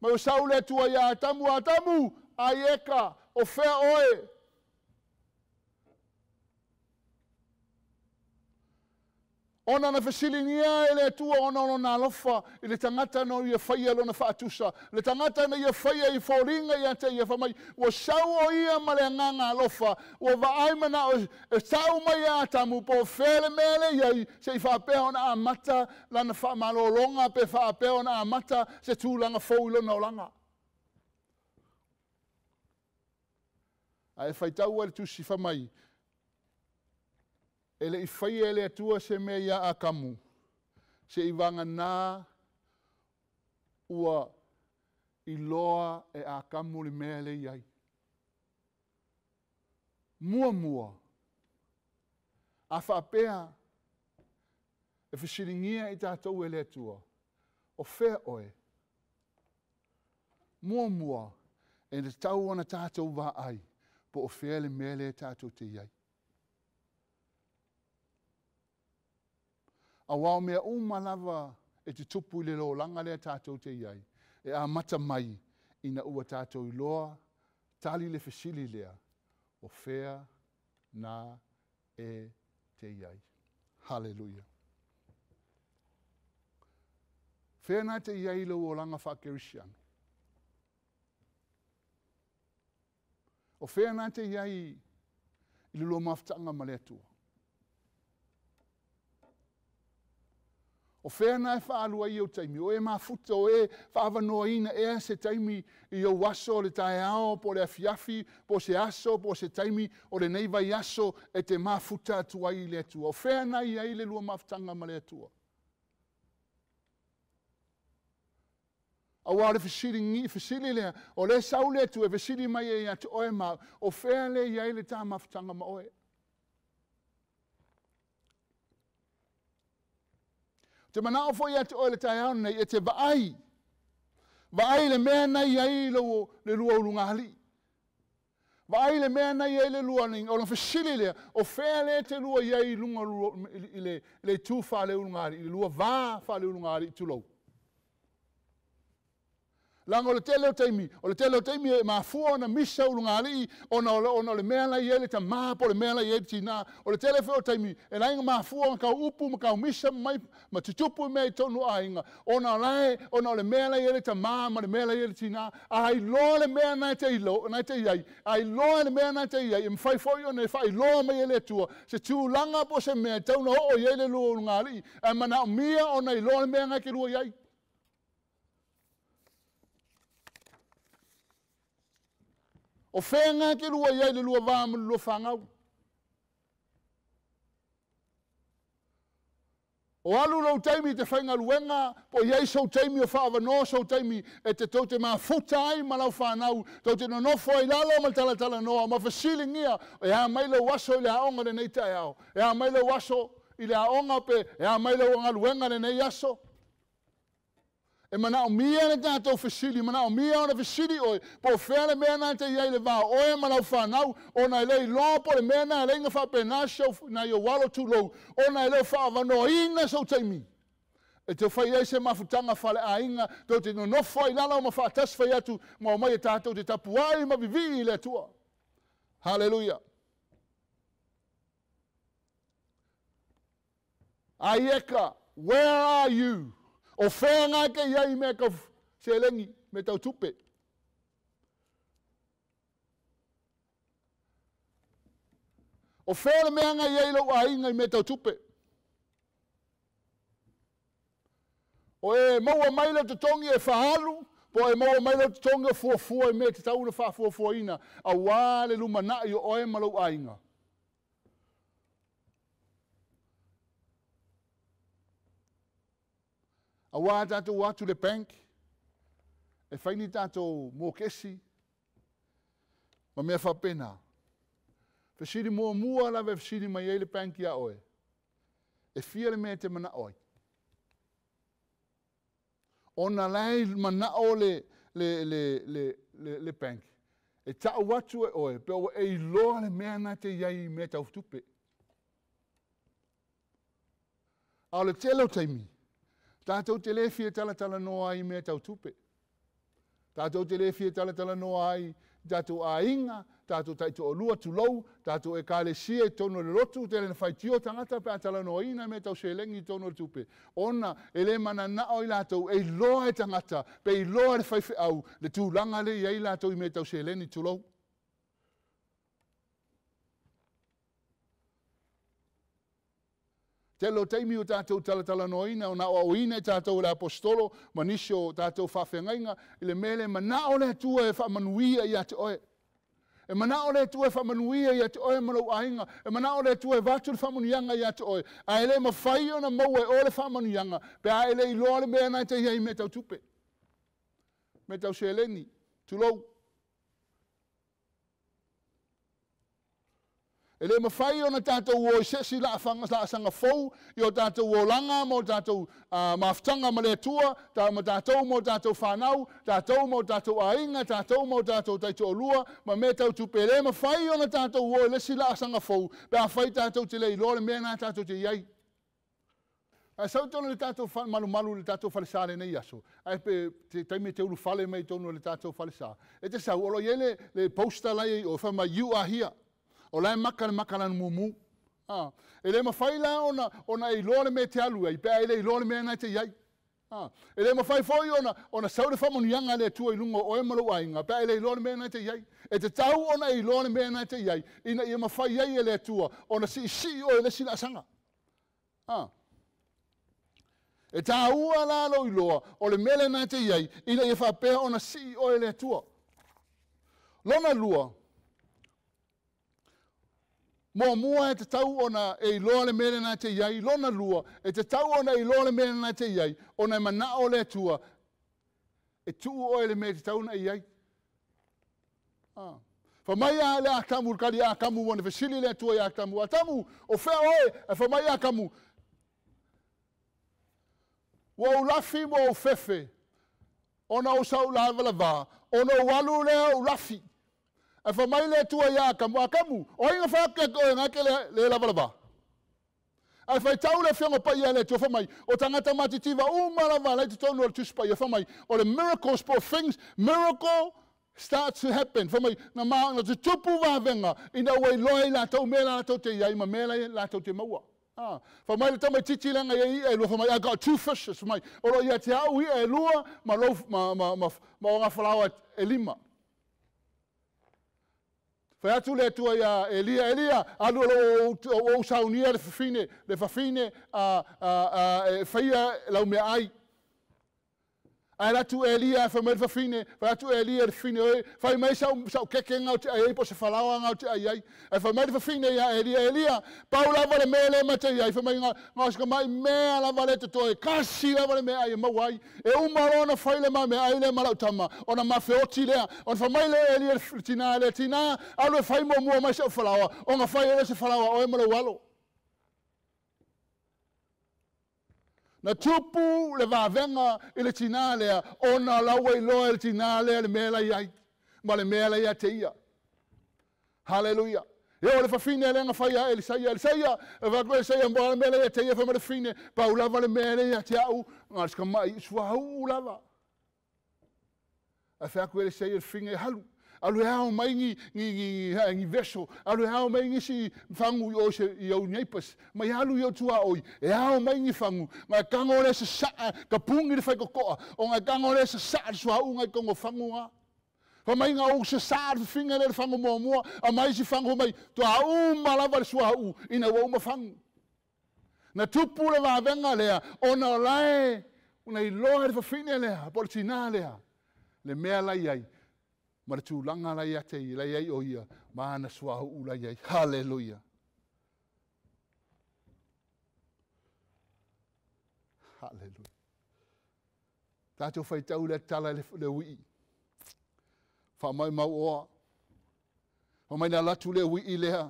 Mai o sau le Atua ia Atamu, Atamu, aieka, o fea oe? Ona na fesiligia e le Atua ona o lona alofa i le tagata na ia faia lona faatusa. Le tagata na ia faia i foliga ia te ia fai mai, ua sau o ia ma le agaga alofa, ua vaai manao e sau mai ia Atamu, po o fea le mea le iai, se i faapea ona amata lana faamalologa pe faapea ona amata se tulaga fou i lona olaga. Ae faitau ai le tusi fai mai, e le i faia e le Atua se mea ia Akamu, se i vagana ua iloa e Akamu le mea le iai. Muamua, a faapea e fesiligia i tatou e le Atua, o fea oe? Muamua, e le tau ona tatou vaai, po o fea le mea le tatou te iai. Auā o mea uma lava e tutupu i le lolaga lea tatou te iai, e amata mai ina ua tatou iloa tali le fesili lea, o fea na e te iai. Hallelujah. Fea na te iai lou olaga faakerisiano? O fea na te iai i le lua mafutaga ma le Atua? O fea na e faalua ai ou taimi, o e mafuta, o e faavanoaina ea se taimi i ou aso o le taeao, po o le afiafi, po o se aso, po o se taimi o lenei vaiaso e te mafuta atu ai i le Atua. O fea na i ai le lua mafutaga ma le Atua? Auā o le fesili lea, o le sau le Atua e fesili mai e ia te oe ma, o fea le i ai le tā mafutaga ma oe? Te manao foi ia te oe le taeao nei e te vaai. Vaai le mea nei ai le lua ulugali. Vaai le mea na ia i le lua ni, o le fesili lea, o fea le te lua ia i lunga i le tu wha le ulunga i le lua vā wha le ulunga i tulou. Langa o le tele o taimi, o le tele o taimi e mafua ona misa ulunga ona o le mea la ia le tamā po le mea la ia le tina. O le tele o taimi, e lainga mafua ona kau upu ma kau misa mai, ma tutupu mea i tonu aiga. Ona lae, ona o le mea la ia le tamā ma le mea la ia le tina. Ai loa le mea na te ilo, na te iai. Ai loa le mea na te iai. E mwhai foi ona e whai loa mai ele tua. Se tūlanga po se mea, tauna o o ia le lua ulunga alii. Ai mana o mia ona i loa le mea ngai ke lua iai. O whenga ke lua iai le lua vā ma le lua whangau. O alu lau taimi te whainga luenga, po iai sou taimi o whaavanoa sou taimi, e te tau te mafuta ai ma lau whanau, tau te nonofo ai lalo ma talatala noa, ma whasilingia, e a mai lau aso i le aonga le nei taeao, e a mai lau aso i le aonga pe, e a mai lau ngaluenga le nei aso. E manao mia le tātou fesili, manao mia ona fesili oe, po whea le mea nā te iai le vā oe ma lau whanau, ona e lei loa po le mea nā leinga whapena sau nā i o walo tūlou, ona e leo whaavanoa sau taimi. E te whai ai se mafutanga whale ainga, tau te nonofo ai lala o ma whaatas whai atu, ma o mai e tātou te tapuai ma vivi i le atua. Hallelujah. Aieka, where are you? O whenga ke iai me ka selengi, me tau tupe. O whea le mea ngai iai lau ainga i me tau tupe. O e maua mai le totongi e whahalu, po e maua mai le totongi o fuafua i me te tauna whaafuafuaina, a wā le lumanai o oe ma lau ainga. A wā tātou atu le bank, e whaini tātou mōkesi, ma mea whapena. Fesiri mua mua lawe fesiri mai ei le bank ia oe. E fia le mea te mana oe. Ona lai mana o le bank. E tau atu e oe, pe oe e iloa le mea nā te iai mea tau tupe. A o le tele o taimi, tātou te le fia talatala noa ai mea tau tupe. Tātou te le fia talatala noa ai tātou ainga, tātou taito o lua tulou, tātou e kalesia i tono le lotu, te lena whaitio tangata pe a talanoa ina mea tau selengi i tono le tupe. Ona, e le mana nao i lātou, e iloa e tangata, pe iloa le whaiwheau, le tūlanga le i ai lātou i mea tau selengi tulou. Te lo taimi o tātou talatalanoina, o nā o ina i tātou le apostolo, ma nisi o tātou whawhengainga, i le mele manao le atua e whaamanuia i ate oe. E manao le atua e whaamanuia i ate oe ma lau ainga, e manao le atua e vatu le whaamanuianga i ate oe. A ele mawhai ona maua e o le whaamanuianga, pe a ele iloa le mea nai te iai me tau tupe. Me tau seleni, tulou. E le mawhai ona tātou o i sesi la sanga fou, i o tātou o langa, mo tātou mafutanga ma le atua, tā ma tātou mo tātou whanau, tātou mo tātou ainga, tātou mo tātou taito o lua, ma me tau tupe. Le mawhai ona tātou o i lesi la sanga fou, pe a whai tātou te lei loa le mea nā tātou te iai. A sau tono le tātou malu malu le tātou whalesa le nei aso. Ai pe te taimi te ulu whale mai tono le tātou whalesa. E te sau, olo iele le posta lai o whama you are here. O lai maka le maka lanu mumu. E le mawhai la ona i loa le mea te alu ai, pe a ele i loa le mea nai te iai. E le mawhai foi ona sau le whamonuianga le atua i lunga o oe ma lou ainga, pe a ele i loa le mea nai te iai. E te tau ona i loa le mea nai te iai, ina ia mawhai ai e le atua, ona si si o e le sila asanga. E tā ua la lo i loa, o le mele nai te iai, ina ia whapea ona si o e le atua. Lona lua, Mua mua e te tau ona e iloa le mele nai te iai, lona lua, e te tau ona e iloa le mele nai te iai, ona e manao le atua, e tuu oe le mea te tau na iai. Whamai a le akamu, kari akamu, wana fesili le atua i akamu. Atamu, o whea oe, e whamai akamu. Ua ulafi mo o fefe, ona o sau lava lava, ona o alu lea ulafi. Ae fai mai le Atua ia Akamu, Akamu, o ai na whaake oe ngā ke le lava lava. Ae faitau le afioga paia a le Atua fai mai, o tagata matitiva uma lava la i totonu o le Tusi Paia fai mai, o le miracles po things, miracle starts to happen. Fai mai, na ma na tutupu vavega ina ua iloa i latou mea latou te iai ma mea latou te maua. Ah, fai mai le tamaitiiti lea na i ai i'a e lua, fai mai, I got two fishes. Fai mai, o lo o ia te au i'a e lua ma lou ma o gafalaoa e lima. Fai atu le Atua ia Elia, Elia, alu o lo o ou saunia le fafine, e faia lau meaai. Ae alu atu Elia, fai mai le fafine, fai atu Elia le fafine, oe, fai mai sau keke ngau te ai ai, po se falaoa ngau te ai ai. Ae fai mai le fafine ia Elia, Elia, pau lava le mea le ma te ai, fai mai ngā sika mai mea lava le totoe, kasi lava le mea ai e maua ai. E uma loa ona fai le ma mea ai le ma lau tama, ona mafeoti lea, ona fai mai le Elia le tina le tina, alu e fai muamua mai sau falaoa, ona fai ele se falaoa oe ma lou alo. Na tupu le vavega i le tina lea, ona laua iloa e le tina lea le mea la iai, ma le mea la ia te ia. Hallelujah. E o le fafine lea na fai a Elisaia, Elisaia, e whaku Elisaia, mboa le mea la ia te ia, fai ma le fafine, pau lava le mea la ia te au, ngā sika mai, sua hau lava. A whaku Elisaia le fafine e halu. Alu e ao mai ngi veso, alu e ao mai ngi si whangu i o se i au neighbors, mai alu i o tua oi, e ao mai ngi whangu, ngai kango le se saa, ka pungi le whai kokoa, o ngai kango le se saa le sua u ngai kongo whangu ngā. Fa mai ngā u se saa le whinga le whangu mua mua, a mai si whangu mai, toa uma lava le sua u, ina ua uma whangu. Na tupu le wawenga lea, ona lae, una iloa le whawhine lea, po le tina lea, le mea lai ai, ma le tūlanga lai ate i lai ai o ia, ma ana sua uu lai ai. Hallelujah. Hallelujah. Tātou whaitau le tala le ui. Wha mai mau oa. Wha mai nā latu le ui lea.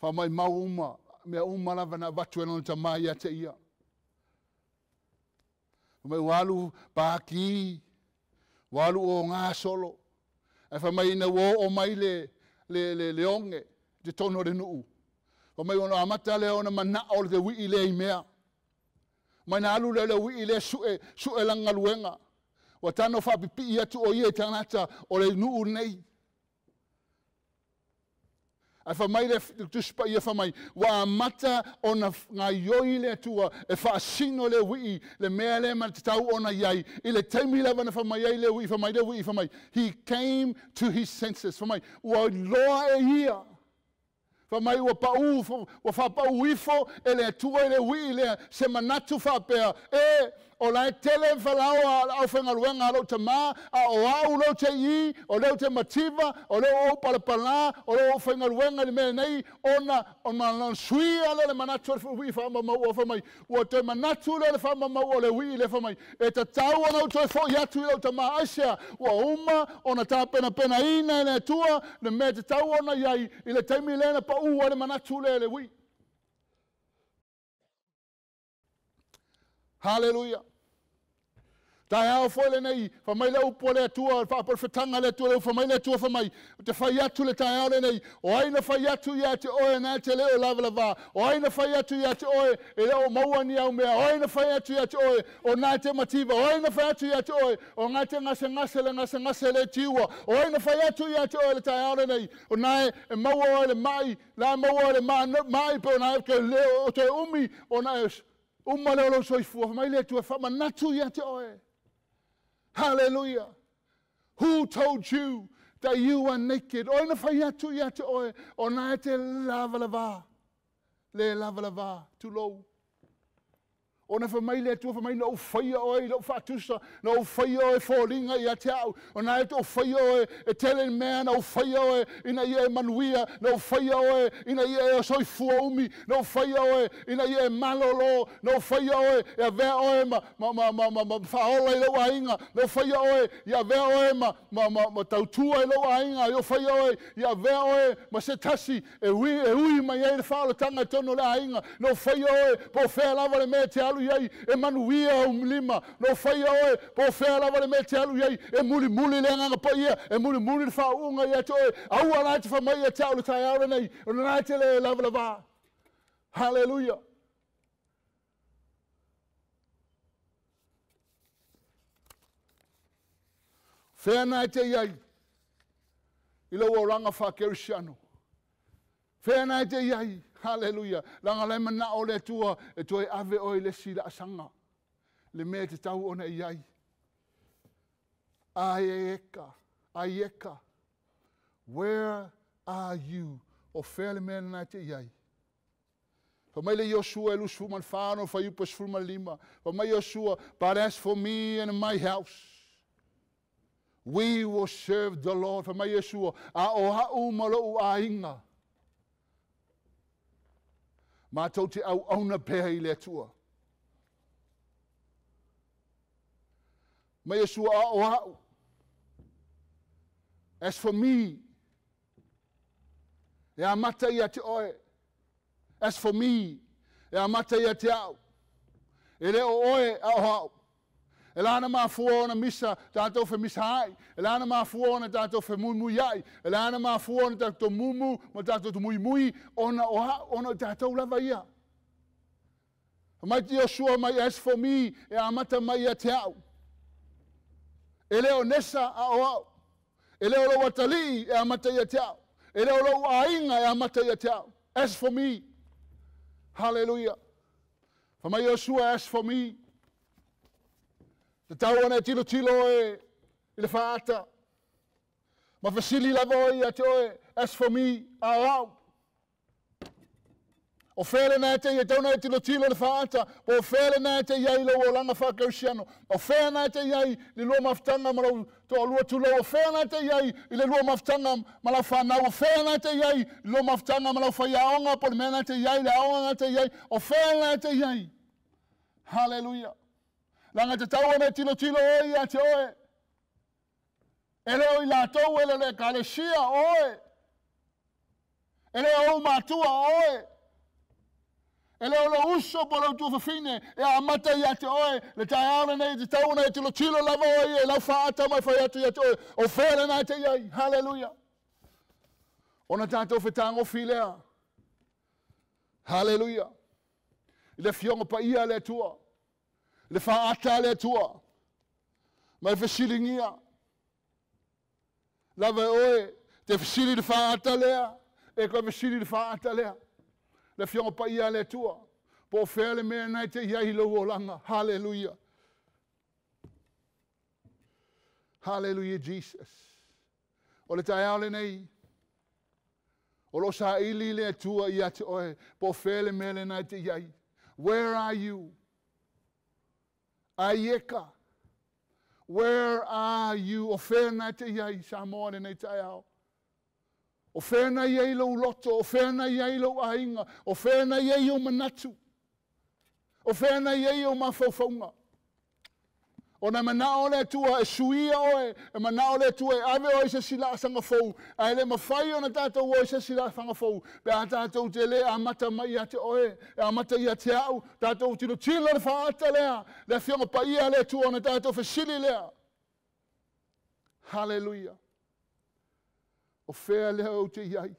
Wha mai mau uma. Mea uma lava na watu e lona tamai ate ia. Wha mai walu pāki. Walu o ngā solo. Ai wha mai ina o o mai le onge, te tono le nuu. Wha mai ono amata le ona mana o le te wii le i mea. Mai na alu le le wii le sue langaluenga. Wa tano whapipi atu o ia i tangata o le nuu nei. Ai wha mai le tusipa ia wha mai, wa amata ona ngā ioi le atua e whaasino le wii, le mea le ma te tau ona iai, i le taimi lava na wha mai ai le wii, wha mai le wii, wha mai. He came to his senses, wha mai, ua loa e ia. Wha mai ua pau, ua whapau ifo e le atua i le wii lea, se manatu whapea, e o lai tele whalaoa au whangaluenga alo te mā, a o au leo te i, o leo te mativa, o leo o palapala, o leo o whangaluenga le mea nei, ona, o mana suia le manatu o le wii whamamau o whamai, ua te manatu le whamamau o le wii le whamai, e tatau ona u toe fo i atu i lau te mā aisea, ua uma, ona tā pena pena ina e le atua, le mea te tau ona iai, i le taimi lena pa ua le manatu le le wii. Hallelujah. Tai ao foi le nei, wha mai le upo le atua, wha porwhetanga le atua, wha mai le atua wha mai, te whai atu le tai ao le nei, o aina whai atu ia te oe nā te leo lava lava, o aina whai atu ia te oe, e leo maua ni au mea, o aina whai atu ia te oe, o nā te mativa, o aina whai atu ia te oe, o ngā te ngase ngase le ngase ngase le tiua, o aina whai atu ia te oe le tai ao le nei, o nā e maua oe le mai, la maua oe le mai, pe o nā e ke leo o te umi, o nā e uma leo lau soifua, wha mai le atua, wha manatu ia te oe. Hallelujah. Who told you that you are naked? Oi na whai atu ia te oe, o nā te lava lava. Le lava lava, tu lou. O na wha mai le atua, wha mai na o whaia oe, na o whaatusa, na o whaia oe fōlinga ia te au. O nā te o whaia oe, e tele mea, na o whaia oe, ina ia e manuia, na o whaia oe, ina ia e soifua umi, na o whaia oe, ina ia e malolo, na o whaia oe, e avea oe ma whaola i lau ainga, na o whaia oe, i avea oe ma tautua i lau ainga, i o whaia oe, i avea oe, ma se tasi, e ui mai ai le whaolatanga i tono le ainga, na o whaia oe, po whea lava le mea te alu alu iai, e manuia au lima. No whaia oe, po whea lava le mea te alu iai, e muli muli le anganga pa ia, e muli muli le whaunga ia te oe, aua la te whamai ia te au le tai au lenei, o nā te le lava lava. Hallelujah. Whea nā te iai, i lau oranga whakerisiano. Whea nā te iai, hallelujah. Langa le mana o le tua, e toe ave oi le si la asanga. Le mea te tau ona iai. Aieka, aieka. Where are you? O whea le mea nā te iai. Fa mai le Joshua e lusu man whano, fa iupa sfulu lima. Fa mai Joshua, but as for me and my house, we will serve the Lord. Fa mai Joshua, a o hau malo u ainga. Mātou te au auna pea i le atua. Mai Joshua, a o hau. As for me, e a mata ia te oe. As for me, e a mata ia te au. E le o oe a o hau. E lana mafua ona misa tātou whe misa ai. E lana mafua ona tātou whe mui mui ai. E lana mafua ona tātou mumu ma tātou tu mui mui ona o hau, ona o tātou lava ia. Mai te Joshua mai as for me, e a mata mai ia te au. E leo nesa a o au. E leo lau atalii e a mata ia te au. E leo lau ainga e a mata ia te au. As for me. Hallelujah. Fa mai Joshua, as for me. Te tau ana e tilo tilo e i le whaata. Ma fasili lava oi a te oe, as for me, a au. O whele nā te ia tauna e tilo tilo le whaata, po o whele nā te ia i lau o langa whakausiano. O whele nā te ia i le lua mafutanga ma lau toa lua tulau. O whele nā te ia i le lua mafutanga ma lau whanau. O whele nā te ia i le lua mafutanga ma lau whaiaonga, po le mea nā te ia i le aonga nā te ia i. O whele nā te ia i. Hallelujah. Langa te tau ana tilo tilo oi a te oe. E leo i lātou e le le kalesia oe. E leo o matua oe. E leo lo uso po lau tuafafine e a mata ia te oe. Le tai aona nei te tau ana tilo tilo lava oe e lau whaata mai whai atu ia te oe. O whele nā te iai. Hallelujah. Ona tātou whetango filea. Hallelujah. I le fionga pa ia le atua. Le whaata le atua. Mai whasilingia. Lava oe, te whasili le whaata lea. E koe whasili le whaata lea. Le fionga pa ia le atua. Po whea le mea nei te iai lau olanga. Hallelujah. Hallelujah, Jesus. O le tai ao le nei. O lo sa ili le atua ia te oe. Po whea le mea le nei te iai. Where are you? Aieka. Where are you? O whea nā te iai Samoa le nei tai ao. O whea nā iai lau loto. O whea nā iai lau ainga. O whea nā iai o manatu. O whea nā iai o mawhauwhaunga. O nā manao le atua e suia oe. E manao le atua e ave oe se sila asanga fou. A ele mawhai o na tātou oe se sila asanga fou. Pe a tātou te le a mata mai ia te oe. E a mata ia te au. Tātou tino tilo le whaata lea. Le fionga pa ia le atua o na tātou whasili lea. Hallelujah. O whea lea o te iai.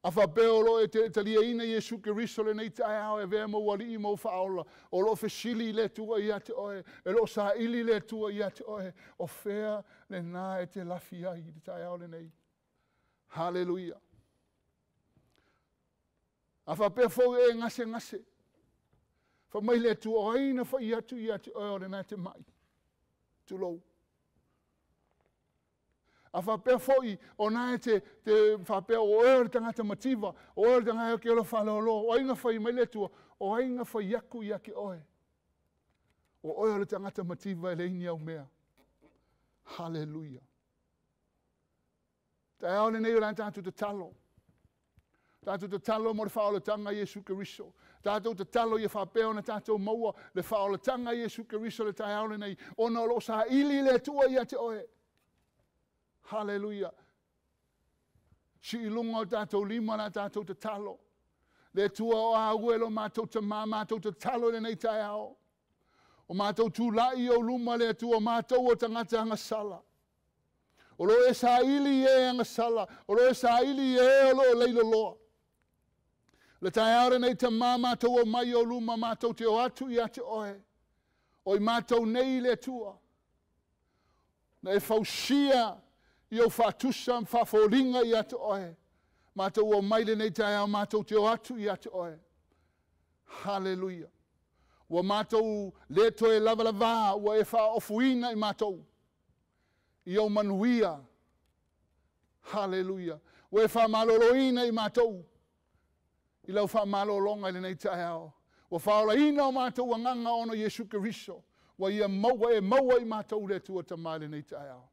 A whapeo lo e te talia ina Iesu Keriso le nei tai ao e vea mau alii mau whaola. O lo whesili le tua ia te oe. E lo sa ili le tua ia te oe. O whea le nā e te lafi ai i te tai ao le nei. Hallelujah. A whapea fau e ngase ngase. Wha mai le tua o aina whai atu ia te oe o le nā te mai. Tulou. A whapea foi o nā te whapea o oe o le tangata mativa, o oe o le tangata ke ola whalolo, o ainga whai mai le tua, o ainga whai aku ia ke oe. O oe o le tangata mativa e le ini au mea. Hallelujah. Te ao le nei o lan tātou te talo. Tātou te talo mo le whaolatanga Iesu Keriso. Tātou te talo ia whapea ona tātou maua le whaolatanga Iesu Keriso le tai ao le nei. Ona o lo sa ili le tua ia te oe. Hallelujah. Si'i luga o tatou lima la tatou tatalo. Le Atua o a ue lo matou tamā matou tatalo i lenei taeao. O matou tula'i i ou luma le Atua o matou o tagata agasala. O lo o e saili i e agasala, o lo o e saili i e o lo o leiloloa. Le taeao lenei tamā matou omai i ou luma matou te o atu ia te oe. O i matou nei le Atua. Na e fausia i ou faatusa ma faafoliga ia te oe. Matou omai lenei taeao matou te o atu ia te oe. Haleluia. Ua matou le toe lavalavā, ua e faaofuina i matou. I ou manuia. Haleluia. Ua e faamaloloina i matou. I lau faamalologa i lenei taeao. Ua faaolaina o matou agaga ona o Iesu Keriso. Ua ia maua e maua i matou le Atua Tamā i lenei taeao.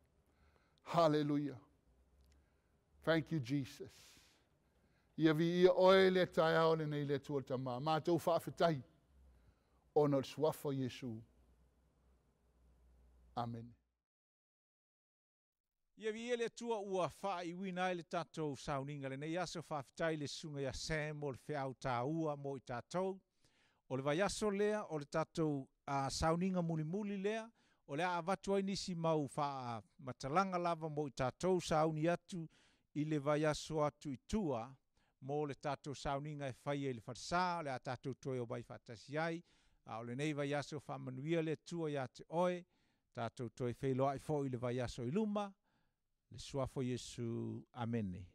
Haleluia. Thank you, Jesus. Ia viia oe le taeao lenei le Atua Tamā. Matou faafetai ona o le suafa o Iesu. Amene. Ia viia le Atua ua faaiuina ai le tatou sauniga lenei aso faafetai le susuga ia Sam mo le feau tāua mo i tatou. O le vaiaso lea o le tatou sauniga mulimuli lea, o le a avatu ai nisi mau faamatalaga lava mo i tatou sauni atu i le vaiaso atu i tua mo le tatou sauniga e faia i le falesa, o le a tatou toe omai faatasi ai. A o lenei vaiaso faamanuia le Atua ia te oe, tatou toe feiloai foi i le vaiaso i luma, le suafa o Iesu. Amene.